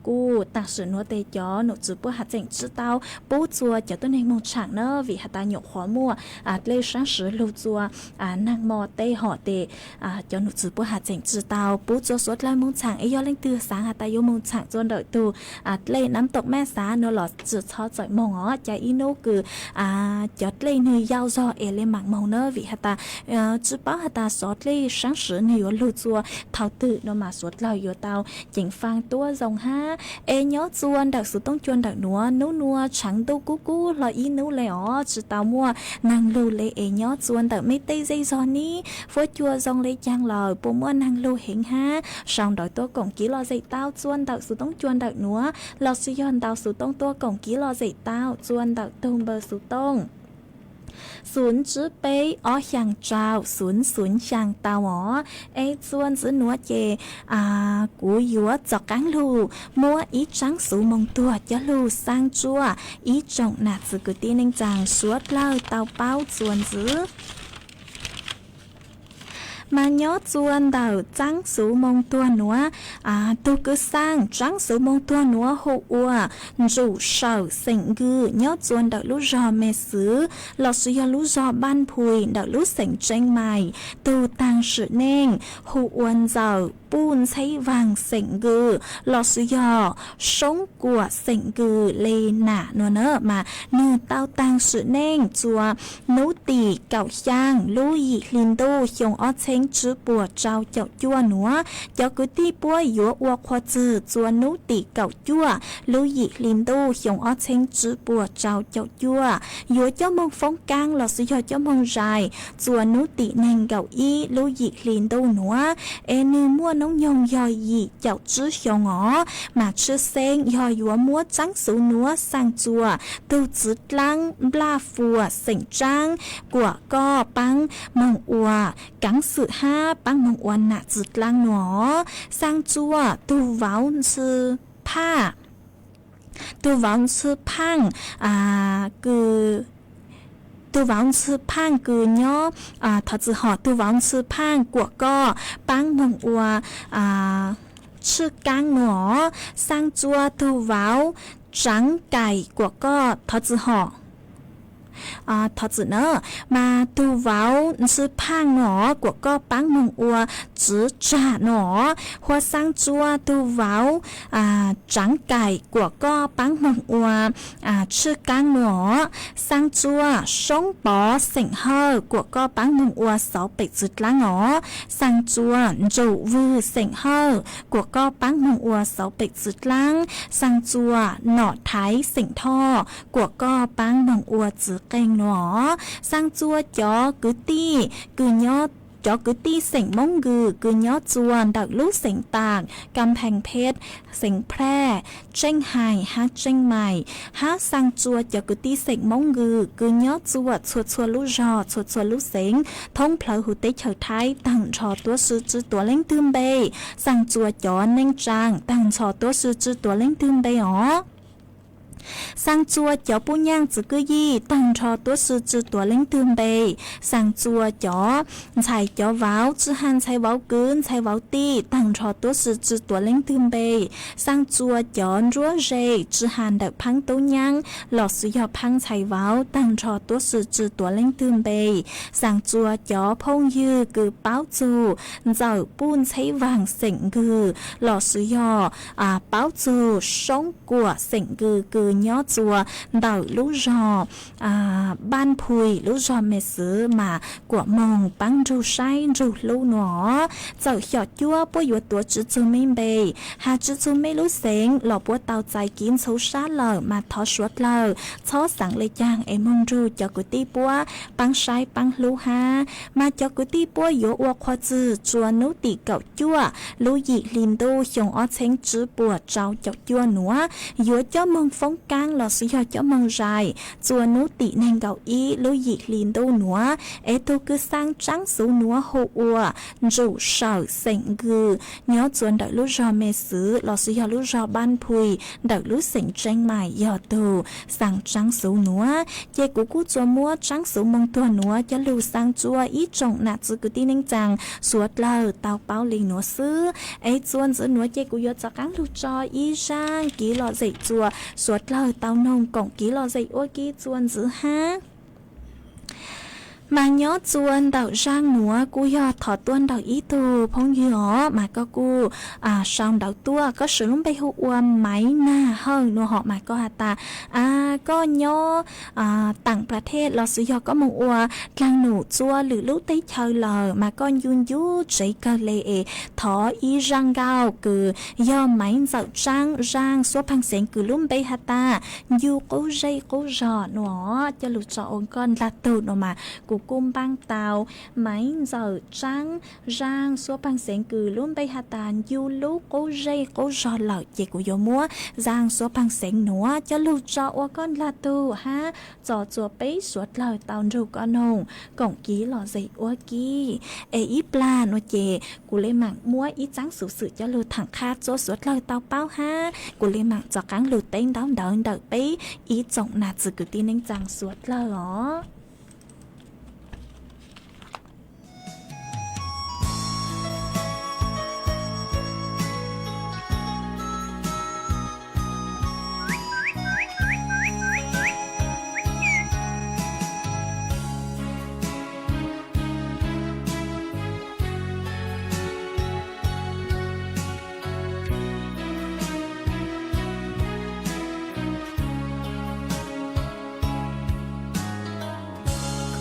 kuj taam sim nuav tes cov nom tswv puab has tseem tsi tau pub txua cov tuab neeg moog tshaam na, vim has tas nyuam qhuav muaj dlej saab swv lug txua naag mo tej hom tes cov nom tswv puab has tseem tsi tau pub txua suav dlawg moog tshaam. Es yog leej twg xaav has tas yuav moog tshaam txua ntawm tug dlej nab toom Maj Xav nuav los tsi txhob txawm moog os, ca ib nub kws cov dlej nwg yau zog es le maam moog na, vim has tas tsi paub has tas xov dlej saab swv nwg yuav lug txua thaus twg nuav mas suav dlawg yuav tau ceev faj tuab zoo hab. Es nyob txua ntawm xuv toob cua ntawm nuav nub nuav tshaav ntuj kub kub hlo ib nub le os, tsi tau muaj neeg lug le. Es nyob txua ntawm mej tej zej zog nib fuab cua zoo le caag lawm, puas muaj neeg lug heev hab sau nrawv tuab koom kiv lom zem tau txua ntawm xuv toob cua ntawm nuav lossis yog ntau xuv toob tuab koom kiv lom zem tau txua ntawm tug npawb xuv toob xuv tsib peb ob xyaa rau xuv xuv xyaa tau os. Es txua ntawm nuav ces kuv yuav txaus qaab lug muab ib tsaab xuv moog tuag coj lug xaa tsua ib tsoom nam txiv kwv tij neej tsaa suav dlawg tau paub txua ntawd. Mas nyob txua ntawm tsaab xuv moog tuag nuav, tug kws xaa tsaab xuv moog tuag nuav hu ua Ntsum Sawm xeem Nkws nyob txua ntawm lub zog Me Xwv lossis yog lub zog Npaj Nphuis ntawm lub xeem Tseeb Mais. Tug taag sim neej hu ua Ntxawm Puj Ntxheb Vaag xeem Nkws lossis yog Soob Kuam xeem Nkws le nam nuav na, mas nwg tau taag sim neej txua nub tim kaum xyaa lub yim hli ntuj xyoo ob txheeb tswb puas rau caum cuaj nuav. Cov kwv tij puab yuav ua qhua txwg txua nub tim kaum cuaj lub yim hli ntuj xyoo ob txheeb tswb puas rau caum cuaj, yuav coj moog foob kaab lossis yog coj moog zais txua nub tim neeg nkaum ib lub yim hli ntuj nuav. Es nwg muaj noob nyoog yog yim caum tswb xyoo os, mas tshwj xeeb yog yuav muab tsaab xuv nuav xaa txua tug txiv dlaab Nplaj Fuam xeem Tsaab kuam koj paab moog ua kaav xwm hab paab moog ua nam txiv dlaab nuav. Xaa txua tug vauv Ntxhw Phaaj, tug vauv Ntxhw Phaaj, tug vauv Ntxhw Phaaj kws nyob, thov txim hom, tug vauv Ntxhw Phaaj kuam koj paab moog ua tshwj kaab nuav. Xaa txua tug vauv Tsaav Kaim kuam koj, thov txim hom, thov txim na, mas tug vauv Ntxhw Phaaj nuav kuam koj paab moog ua txiv tsag nuav. Huab Xaa txua tug vauv Tsaav Kaim kuam koj paab moog ua tshwj kaab nuav. Xaa txua Soob Pov xeem Hawj kuam koj paab moog ua xauv pem txiv dlaab os. Xaa txua Ntsum Vwg xeem Hawj kuam koj paab moog ua xauv pem txiv dlaab. Xaa txua Nom Thaiv xeem Thoj kuam koj paab moog ua txiv qeej nuav. Xaa txua cov kwv tij kws nyob, cov kwv tij xeem Moob Nkws kws nyob txua ntawm lub xeev Taam, Kam Pheej Phej, xeev Phraj, Tseej Hais hab Tseej Mais, hab xaa txua cov kwv tij xeem Moob Nkws kws nyob txua txhua txhua lub zog txhua txhua lub xeev thoob plawg huv teb chaws Thaib taag nrho tuab si tsi tuav leej twg npe. Xaa txua cov neej tsaa taag nrho tuab si tsi tuav leej twg npe os. Xaa txua cov puj nyaaj txiv kwj yij taag nrho tuab si tsi tuav leej twg npe. Xaa txua cov ntxhais cov vauv tsi has ntxhais vauv kwv ntxhais vauv tij taag nrho tuab si tsi tuav leej twg npe. Xaa txua cov nruab ze tsi has ntawm phaab tub nyaab lossis yog phaab ntxhais vauv taag nrho tuab si tsi tuav leej twg npe. Xaa txua cov phooj ywg kws paub txug Ntxawm Puj Ntxheb Vaag xeem Nkws lossis yog paub txug Soob Kuam xeem Nkws kws nyob txua ntawm lub zog Npaj Phuis, lub zog Me Xwv mas kuam moog paab nrug saib nrug hlub nuav. Txawm xyom cuab puab yuav tuav tsi txug mej npe, has tsi txug mej lub xeev los puab tau txais kiv ntxhuv sab lawm mas thov suav dlawg txhob xaav le caag es moog nrug cov kwv tij puab paab saib paab hlub hab. Mas cov kwv tij puab yuav ua qhua txwg txua nub tim kaum cuaj lub yim hli ntuj xyoo ob txheeb tsib puas rau caum cuaj nuav, yuav cob moog foob kaab lossis yog cob moog zais txua nub tim neeg nkaum ib lub yim hli ntuj nuav. Es tug kws xaa tsaab xuv nuav hu ua Ntsum Sawm xeem Nkws, nyob txua ntawm lub zog Me Xwv lossis yog lub zog Npaj Phuis ntawm lub xeem Tseeb Maim yog tug xaa tsaab xuv nuav. Ces kuv kuj txua muab tsaab xuv moog tuag nuav coj lug xaa txua ib tsoom nam txiv kwv tij neej tsaa suav dlawg tau paub le nuav xwb. Es txua ntxiv nuav ces kuv yuav rov qaab lug tso ib zaaj kiv lom zem txua suav dlawg tau noog koom kiv lom zem ua ke txua ntxiv hab. Mas nyob txua ntawm zaaj nuav kuj yog thov tuaj ntawm ib tug phooj ywg os, mas koj kuj sau ntawv tuaj, koj sau lub npe hu ua Maiv Nag Hawj nuav hov, mas koj has tas koj nyob taam plas thej lossis yog koj moog ua dlaag num txua lwm lub teb chaws lawm mas koj ncu ncu tsev kawg le es thov ib zaaj nkauj kws yog Maiv Ntxawm Tsaab, zaaj suab phaaj xeev kws lub npe has tas Ncu Qub Zej Qub Zog nuav coj lug tso ua koj ndlag tug nuav mas kuv kuj npaab tau Maiv Ntxawm Tsaab, zaaj suab phaaj xeev kws lub npe has tas Ncu Lub Qub Zej Qub Zog lawm ces kuv yuav muab zaaj suab phaaj xeev nuav coj lug tso ua koj ndlag tug hab tso txua peb suav dlawg tau nrug koj noog koom kiv lom zem ua ke. Es ib plag nuav ces kuv le maam muab ib tsaab xuv xwm coj lug thaam qha txua suav dlawg tau paub hab kuv le maam rov qaab lug teb ntaub ntawv ntawm peb ib tsoom nam txiv kwv tij neej tsaa suav dlawg os.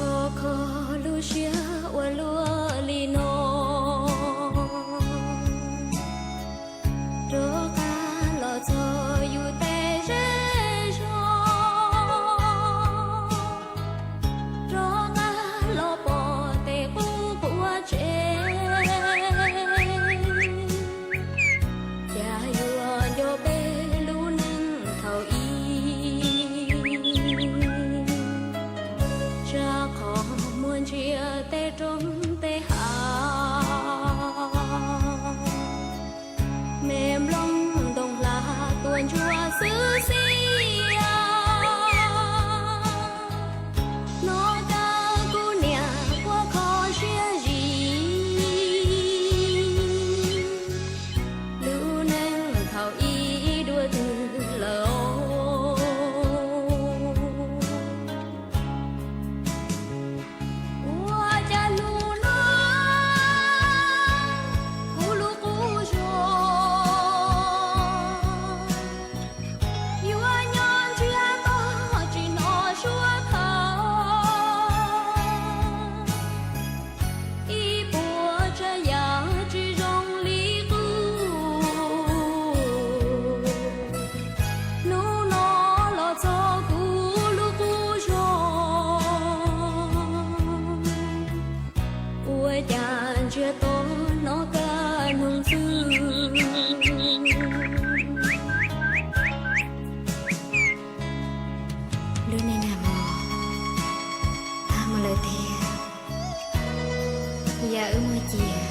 Kho kho lub siab ua luaj li no, rov qab los txog yus tej zej zog, rov qab los pom tej qub quav tsev. Cas yuav nco peb lub neej thaum ub, tsa qhov muag ntsia tej roob tej hav, me nplooj ntoo hla tuaj ntsuab xwb xiab. Hnov kawg kuv niam quaj kho siab zis, lub neej thaum ub dua twg lawm. Ua cas hnub no kuv lub qub zog yuav nyob ntsiag to tsis hnov suab thawj, ib puas tsav yam tsis zoo li qub. Hnub no los txog kuv lub qub zog, ua cas ntsiag to hnov kawg noog xwb. Lub neej nag hmo tag mus lawm tiag, yam wb muaj ciaj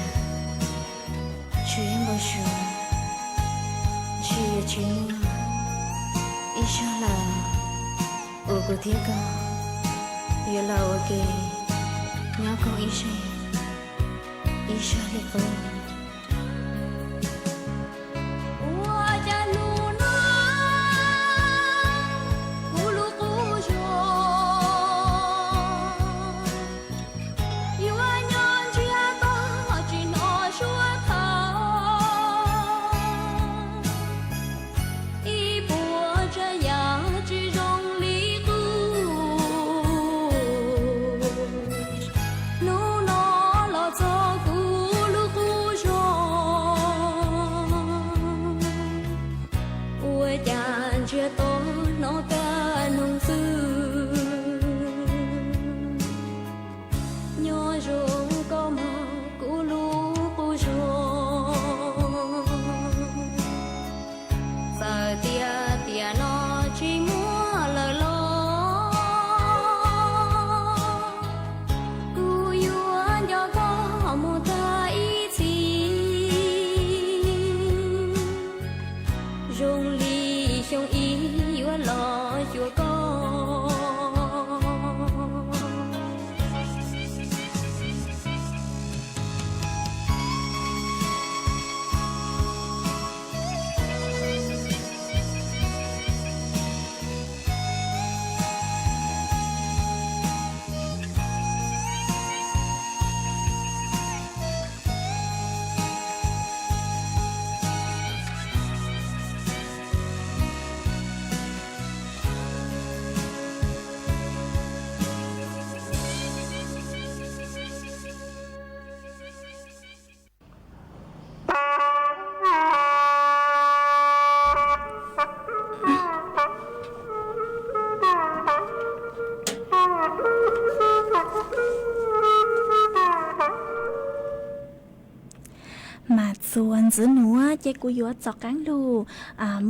tshwm npau suav, ntshe yuav tsis muaj ib zaug lawm uas kuv thiab koj yuav los ua ke nyob koom ib zej ib zag li qub. Ua cas hnub no kuv lub qub zog yuav nyob ntsiag to tsis hnov suab thawj, ib puas tsav yam Mas txuas ntxiv nuav ces kuv yuav rov qaab lug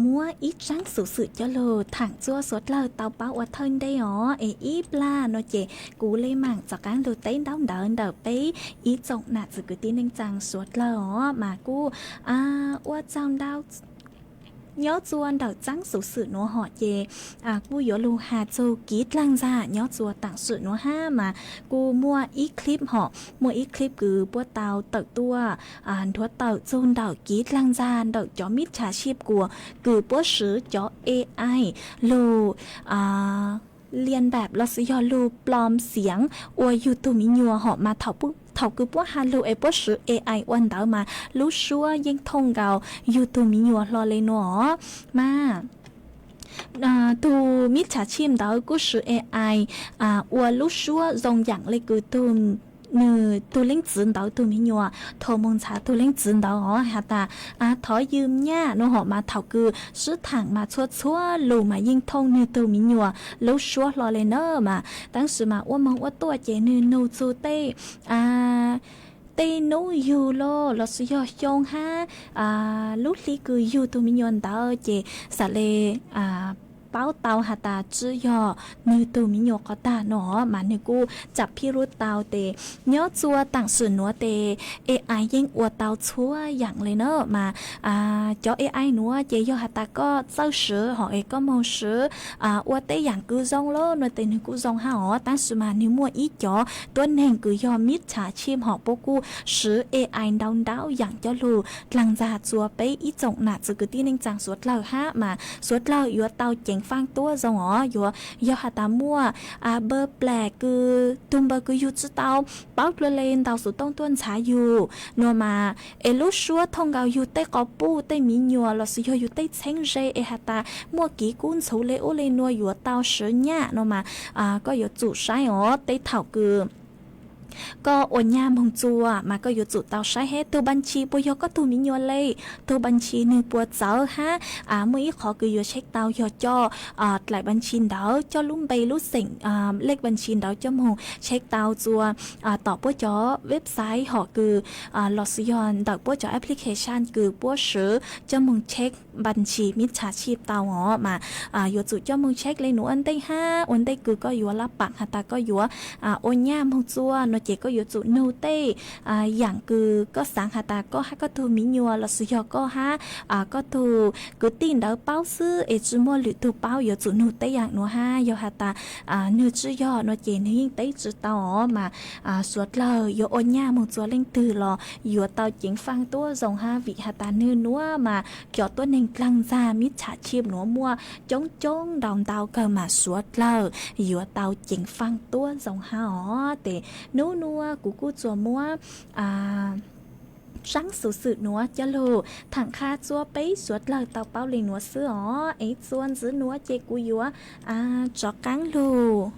muab ib tsaab xuv xwm coj lug thaam txuab suav dlawg tau paub ua thawj ntej os. Es ib plag nuav ces kuv le maam rov qaab lug teb ntaub ntawv ntawm peb ib tsoom nam txwv kwv tij neej tsaa suav dlawg os. Mas kuj ua tsaug ntau, nyob txuas ntawm tsaab xuv xwm nuav hom ces kuj yuav lug has txug kiv dlaag ntxag nyob txuas taam sim nuav hab. Mas kuj muaj ib clip hom, muaj ib clip kws puab tau tawm tuaj nthuav tawm txug ntawm kiv dlaag ntxag ntawm cov mib tshaj sib kuas kws puab swv cov A I lug lias npaam los sis yog lug plom xeev ua yug tug miv nyuas hom. Mas thaum kws puab has lug es puab swv A I ua ntawd mas lub suab yeej thooj nkaus yug tug miv nyuas hlo le nuav os. Mas tug mib tshaj sib ntawd kuj swv A I ua lub suab zoo yaam le kws nwg tug leej txiv ntawd tug miv nyuas thov moog ntxhaav tug leej txiv ntawd os has tas thov yws nyaj nuav hom. Mas thaum kws sib thaam mas txhua txhua lug mas yeej thooj nwg tug miv nyuas lub suab hlo le na. Mas tab sis mas ua moog ua tuaj ces nwg nug txug tej tej nub yug los los sis yog xyoo hab lub hli kws yug tug miv nyuas ntawd ces xaav le paub tau has tas tsi yog nwg tug miv nyuas qhov tag nuav. Mas nwg kuj tsaam phib lub tau tes nyob txuas taam sim nuav tes A I yeej ua tau txhua yaam le na. Mas cov A I nuav ces yog has tas koj txawj swv hom es koj moog swv ua tej yaam kws zoo lawm nuav tes nwg kuj zoo hab os. Tab sis mas nwg muaj ib cov tuab neeg kws yog mib tshaj sib hom puab kuj swv A I ntau ntau yaam coj lug dlaag ntxag txuas peb ib tsoom nam txwv kwv tij neej tsaa suav dlawg hab. Mas suav dlawg yuav tau ceev faaj tuab zoo os. Yuav yog has tas muaj npawb plam kws tug npawb kws yug tsi tau paub dlua le ntaus xuv tooj tuaj ntxhaav yug nuav mas es lub suab thooj nkaus yug tej quas puj tej miv nyuas los sis yog yug tej txheeb ze es has tas muaj kiv kub ntxhuv le ub le nuav yuav tau swv nyaj nuav mas koj yuav tsum saib os. Tej thaum kws koj ua nyaj moog txuas mas koj yuav tsum tau saib hab tug npa ntshis puas yog koj tug miv nyuas le, tug npa ntshis nwg puas txawv hab muaj ib qhov kws yuav check tau yog coj dlaim npa ntshis ntawd, coj lub npe lub xeem lej npa ntshis ntawd coj moog check tau txuas tom puab cov website hom kws los sis yog ntawm puab cov application kws puab swv coj moog check npa ntshis mib tshaj sib tau os. Mas yuav tsum coj moog check le nuav ua ntej hab ua ntej kws koj yuav lab paam has tas koj yuav ua nyaj moog txuas nuav ces koj yuav tsum nug tej yaam kws koj xaav has tas koj hab koj tug miv nyuas los sis yog koj hab koj tug kwv tij ntawd paub xwb es tsi muaj lwm tug paub. Yuav tsum nug tej yaam nuav hab yog has tas nwg tsi yog nuav ces nwg yeej teb tsi tau os. Mas suav dlawg yuav ua nyaj moog txuas leej twg los yuav tau ceev faaj tuab zoo hab vim has tas nwg nuav mas cov tuab neeg dlaag ntxag mib tshaj sib nuav muaj coob coob ntau ntau kawg mas suav dlawg yuav tau ceev faaj tuab zoo hab os. Tes nub nuav kuv kuj tsuas muab tsaab xuv xwm nuav coj lug thaam qha txuas peb suav dlawg tau paub le nuav xwb os. Es txuas ntxiv nuav ces kuv yuav rov qaab lug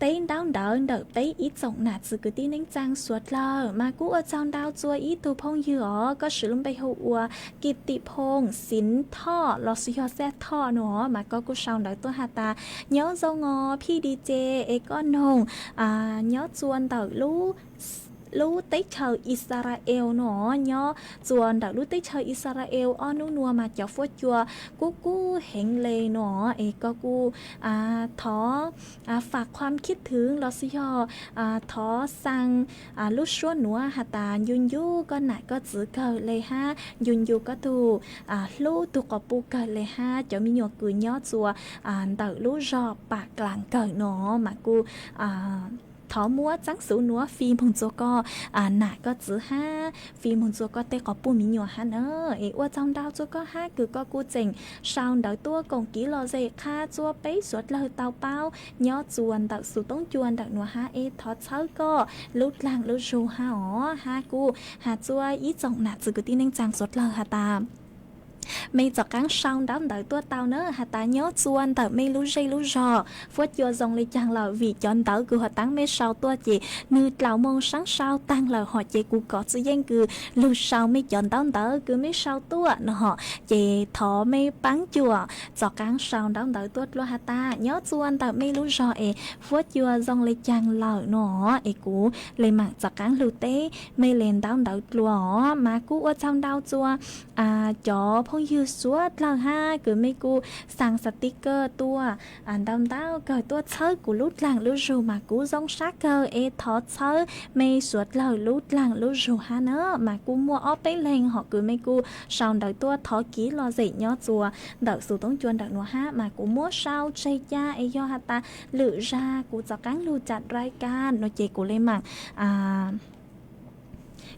teb ntaub ntawv ntawm peb ib tsoom nam txwv kwv tij neej tsaa suav dlawg. Mas kuj ua tsaug ntau txuas ib tug phooj ywg os, koj swv lub npe hu ua Kim Tim Phooj Xiv Thoj los sis yog Xaj Thoj nuav os. Mas koj kuj sau ntawv tuaj has tas nyob zoo os Phij Di Ces, es koj noog nyob txuas ntawm lub teb chaws Israel nuav os, nyob txuas ntawm lub teb chaws Israel ob nub nuav mas cov fuab cua kub kub heev le nuav os. Es koj kuj thov fam khuam khib thwv los sis yog thov xaa lub suab nuav has tas ncu ncu koj nam koj txwv kawg le hab ncu ncu koj tug hlub tug quas puj kawg le hab cov miv nyuas kws nyob txuas ntawm lub zog Pam Klaas kawg nuav os. Mas kuj thov muab tsaab xuv nuav fij moog txuas koj nam koj txwv hab fij moog txuas koj tej quas puj miv nyuas hab na. Es ua tsaug ntau txuas koj hab kws koj kuj tseem sau ntawv tuaj koom kiv lom zem qha txuas peb suav dlawg tau paub nyob txuas ntawm xuv toob cua ntawm nuav hab. Es thov txhawb koj lub dlaag lub zug hab os, hab kuj has txuas ib tsoom nam txwv kwv tij neej tsaa suav dlawg has tas Mej txom qaab sau ntaub ntawv tuaj tau na has tas nyob txua ntawm mej lub zej lub zog fuab cua zoo le caag lawm, vim cov ntawv kws huv taab mej sau tuaj ces nwg dlaus moog saab sau taag lawm hom ces kuv kov txwv yeej kws lug sau mej cov ntaub ntawv kws mej sau tuaj no hom ces thov mej paab cuam txom qaab sau ntaub ntawv tuaj dlua has tas nyob txua ntawm mej lub zog es fuab cua zoo le caag lawm no es kuv le maam txom qaab lug teb mej le ntaub ntawv dlua os. Mas kuj ua tsaug ntau txua cov phooj ywg suav dlawg hab kws mej kuj xaa xav tib kawg tuaj ntau ntau kawg tuaj txhawb kuv lub dlaag lub zug mas kuv zoo sab kawg es thov txhawb mej suav dlawg lub dlaag lub zug hab na. Mas kuj muaj ob peb leeg hom kws mej kuj sau ntawv tuaj thov kiv lom zem nyob txua ntawm xus toob cua ntawm nuav hab mas kuv muab sau tseg ca es yog has tas lwm zag kuv txom qaab lug ca rai ka no ces kuv le maam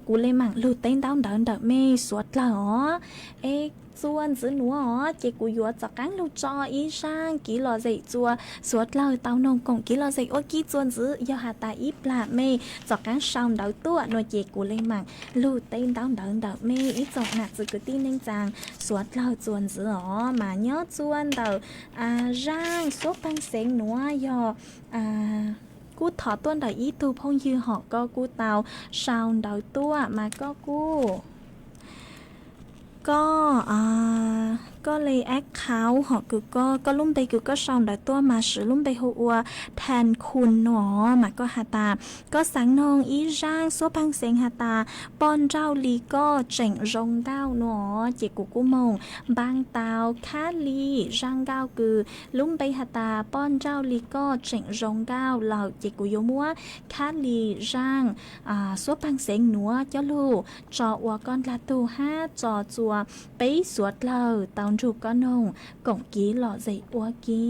kuv le maam lug teb ntaub ntawv ntawm mej suav dlawg os. Es txua ntxiv nuav os ces kuv yuav txom qaab lug tso ib zaaj kiv lom zem txua suav dlawg tau noog koom kiv lom zem ua ke txua ntxiv. Yog has tas ib plag mej txom qaab sau ntawv tuaj no ces kuv le maam lug teb ntaub ntawv ntawm mej ib tsoom nam txiv kwv tij neej tsaa suav dlawg txua ntxiv os. Mas nyob txua ntawm zaaj suab paag xeev nuav yog kuj thov tuaj ntawm ib tug phooj ywg hom koj kuj tau sau ntawv tuaj mas koj kuj koj koj le ab qhauv hom kws koj koj lub npe kws koj sau ntawv tuaj mas swv lub npe hu ua Than Khun no mas koj has tas koj xaav noog ib zaaj suab paag xeev has tas poj nrauj li koj tseem zoo nkauj no ces kuv kuj moog npaa tau khab li zaaj nkauj kws lub npe has tas poj nrauj li koj tseem zoo nkauj lawm ces kuv yuav muab khab li zaaj suab paag xeev nuav coj lug tso ua koj ndlag tug hab tso txua peb suav dlawg tau nrug koj noog koom kiv lom zem ua ke.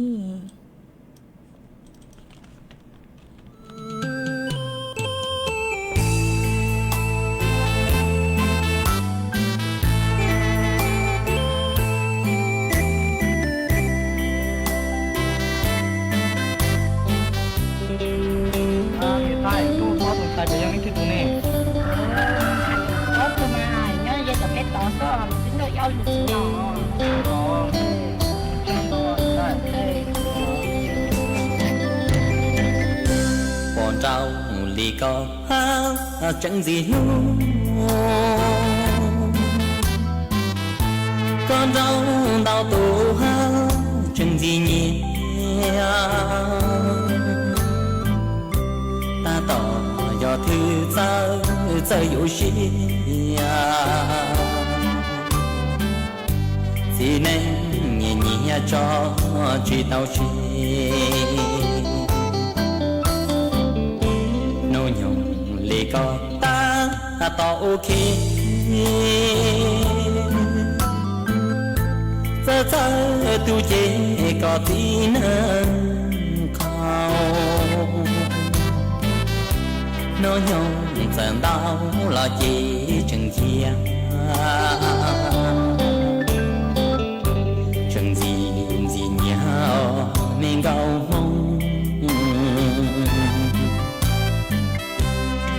Poj nrauj li koj tseem ntxim hlub, koj nrauj ntau tus tseem ntxim nyiam. Tab tom yog thwv txawj txawj yuav siab, txiv neej nyiam nyiam tso tsis tau siab. Hnub nyoog li koj tab tom ua ke, txawj txawj tus ces koj txiv neej qhau. Hnub nyoog txawm ntau los ces tseem ntxias, tseem ntxim ntxim nyiam me nkauj Hmoob.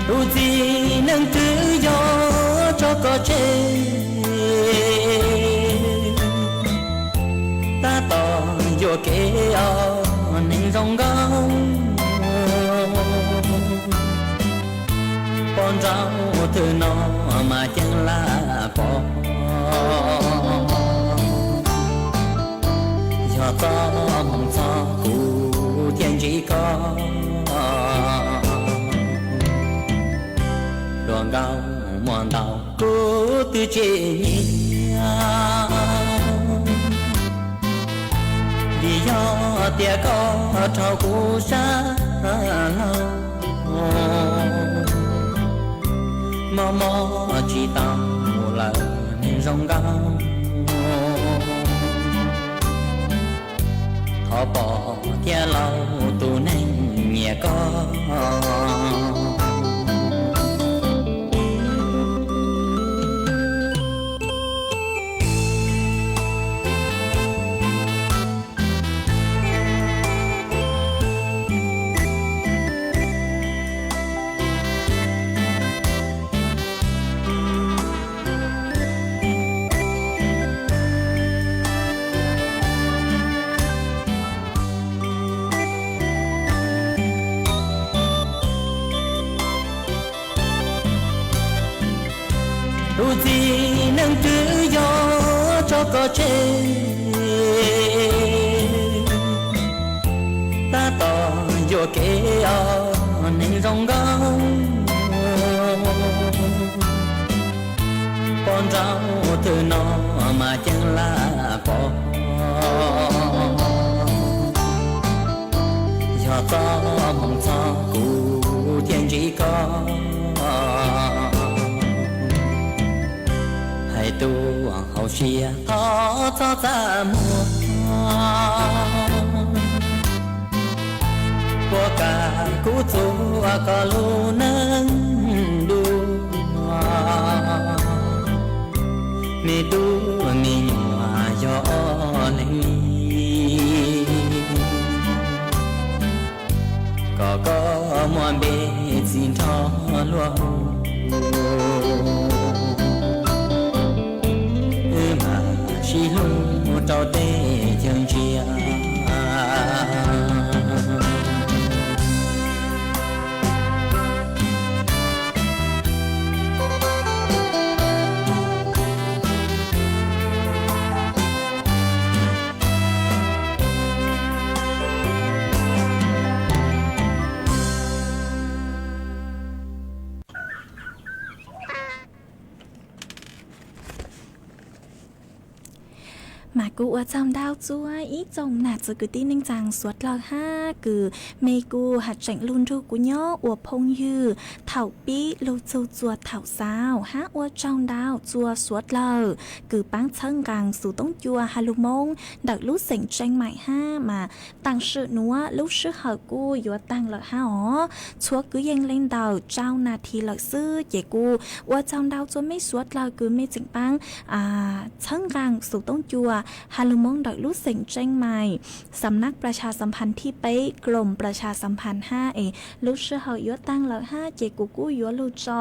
Tus txiv neej twg yog tso koj tseg, tab tom yuam kev os neeg zoo nkauj. Poj nrauj twg no mas ceeb laj pom, yog txoj hmoov txog kuv thiaj ntsib koj. Hluas nkauj muaj ntau kuv twb tsis nyiam, vim yog tias koj rau kuv sab laug, mob mob tsis tau lawm neeg zoo nkauj. Thov pom thiab lauj tus neeg nyiam koj. Tus txiv neej twb yog tso koj tseg, tab tom yuam kev os neeg zoo nkauj. Poj nrauj twg no mas ceeb laj pom, yog txoj hmoov txog kuv thiaj ntsib koj. Hais tuaj hauv siab thov txhob txaj muag, puas kam kuv txuas koj lub neej dua. Me tub me nyuam yog ob leeg li, kom koj muaj npe txhij nrho luag hu, wb mam sib hlub rau tej chaw ntsia. Mas kuv ua tsaug ntau txhua ib tsoom nam txiv kwv tij neej tsaa suav dlawg hab kws mej kuj has tseem lug nrug kuv nyob ua phooj ywg thaum pib lug txug txua thaum xaus hab ua tsaug ntau txhua suav dlawg kws paab txhawb nqaa xuv toob cua ha lug Moob ntawm lub xeem Tseej Maim hab mas taam sim nuav lub sij hawm kuj yuav taag lawm hab os. Txhua kwv yees le ntawm rau nas this lawm xwb ces kuj ua tsaug ntau txhua mej suav dlawg kws mej tseem paab txhawb nqaa xuv toob cua ha lug Moob ntawm lub xeem Tseej Maim, xam nab plas xas xam phas thib peb, kloom plas xas xam phas hab es lub sij hawm yuav taag lawm hab ces kuv kuj yuav lug tso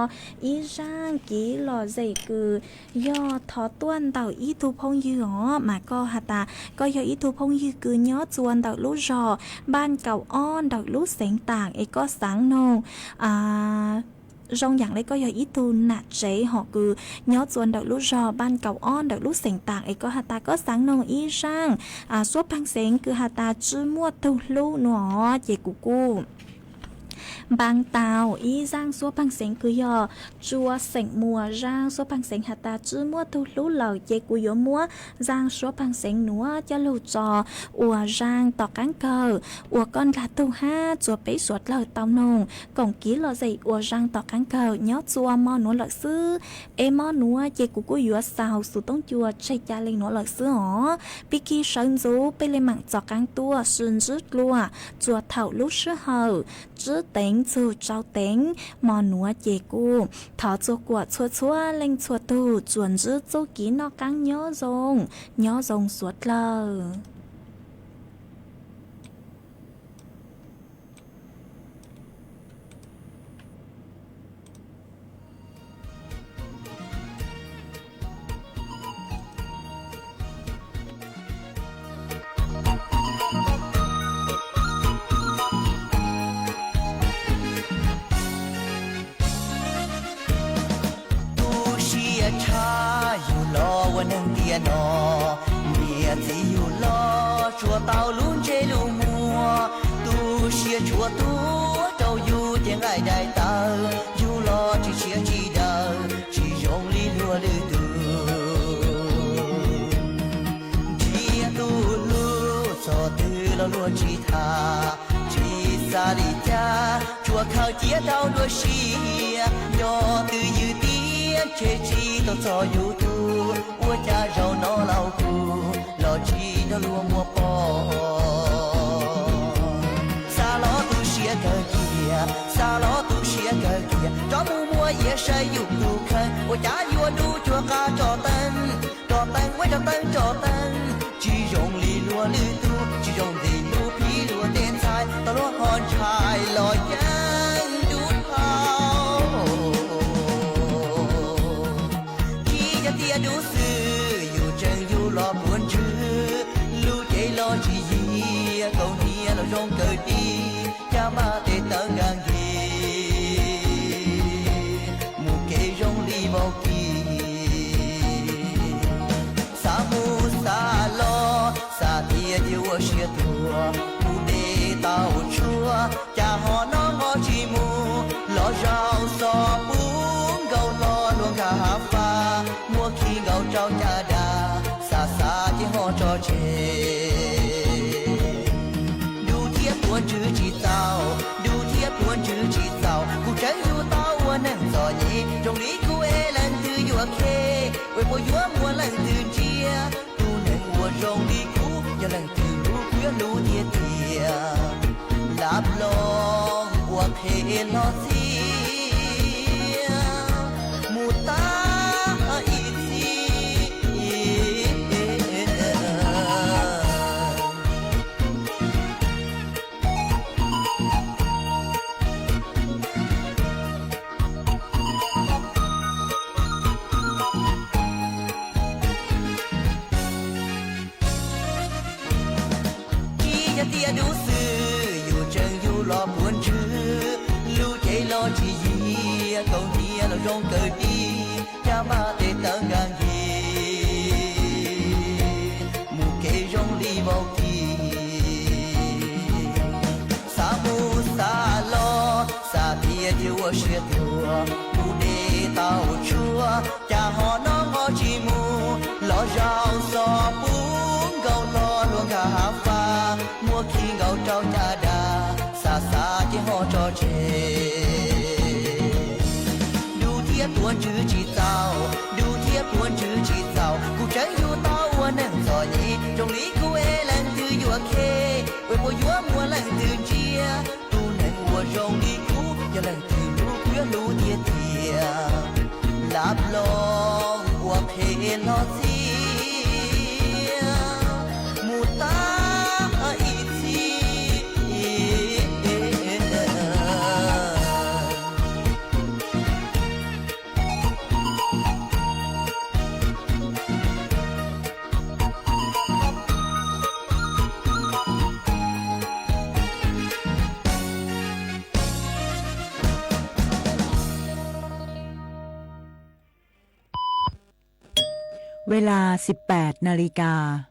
ib zaaj kiv lom zem kws yog thov tuaj ntawm ib tug phooj ywg os. Mas koj has tas koj yog ib tug phooj ywg kws nyob txua ntawm lub zog Npaj Kaum Ob ntawm lub xeev Taam es koj xaav noog zoo yaam le koj yog ib tug nam tsev hom kws nyob txua ntawm lub zog Npaj Kaum Ob ntawm lub xeev Taam es koj has tas koj xaav noog ib zaaj suab pej xeem kws has tas Tsw Muaj Tug Hlub nuav ces kuv kuj npaab tau ib zaaj suab pej xeem kws yog tsua xeem muas zaaj suab pej xeem has tas Tsw Muaj Tug Hlub lawm ces kuv yuav muab zaaj suab pej xeem nuav coj lug tso ua zaaj tom qaab kawg ua koj ndlag tug hab txua peb suav dlawg tau noog koom kiv lom zem ua zaaj tom qaab kawg nyob txua mo nuav lawm xwb. Es mo nuav ces kuv kuj yuav xaus xuv toob cua tseg ca le nuav lawm xwb os. Pig kig sawv ntxuv peb le maam txov qaab tuaj sib ntsib dlua txua thaum lub sij hawm tsib teev txug rau teev. Mo nuav ces kuj thov txua kuam txhua txhua leej txhua tug txuas ntsib txuj kev noj qaab nyob zoo, nyob zoo suav dlawg. Tu siab tshaj yug los ua neeg tiam no, niam txiv yug los tsuas tau lub ntsej lub muag. Tu siab tshua tuag rau yug ces nqaij dai tawv, yug los tsis siab tsis daws tsis zoo li luag lwm tus. Nrhiav tus hlub txog twg los luag tsis tham, tsis xav li cas tsuas khaws cia rau dua sia. Nco twj ywm tias ntshe tsis tau txog yus tug, ua cas zaum no lauj kuv los tsis nrog luag muaj pog. Xav los tu siab kawg kiag, xav los tu siab kawg kiag, rov mus muab iav saib yus tug kheej, ua cas yuav dub cuag qab tso teeb, tso teeb ua tso teeb tso teeb. Tsis zoo li luag lwm tug, tsis zoo li lub phib luag tej ntxhais, tau luag ho ntshai los yeej dub dhau. Tsis yog tias dub xwb, yus tseem yug los puas ntswg, lub cev los tsis yiag, kaus hniav los zoo kawg dig, caj maj tes taw nkag nkig, mus kev zoo li vaub kib. Ua siab tuag kuv de tau tshuaj, cas ho noj nqos tsis mus, los zaum xov pub nkaus hlo luag nkag hav faj, muab khi nkaus rau caj dab, xav xav ces ho tso tseg. Dub thiab puav ntswg tsis txaus, dub thiab puav ntswg tsis txaus, kuv tseem yug tau ua neeg txom nyem, zoo li kuv es leej twg yuav khe, es puas yuav muaj leej twg ntsia, tus neeg uas zoo li kuv, yog leej twg hlub kuv yuav hlub tiag tiag. Lam loog ua qhev los txias, mus tag ib txhis. Tsis yog tias dub xwb, yus tseem yug los puav ntswg, lub cev los tsis yiag, kaus hniav los zoo kawg dig, caj npab tes taw nkag nkig, mus kev zoo li vaub kib. Xav mus xav los, xav thiab thiaj ua siab tuag, kuv de tau tshuaj, cas ho noj nqos tsis mus, los zaum xov pub nkaus hlo luag nkag hav faj, muab khi nkaus rau caj dab, xav xav ces ho tso tseg. Dub thiab puav ntswg tsis txaus, dub thiab puav ntswg tsis txaus, kuv tseem yug tau ua neeg txom nyem, zoo li kuv es leej twg yuav khe, es puas yuav muaj leej twg ntsia, tus neeg uas zoo li kuv, yog leej twg hlub kuv yuav hlub tiag tiag. Lam loog ua qhev los txias, mus tag ib txhis. Ua li, siv peb naj li kas.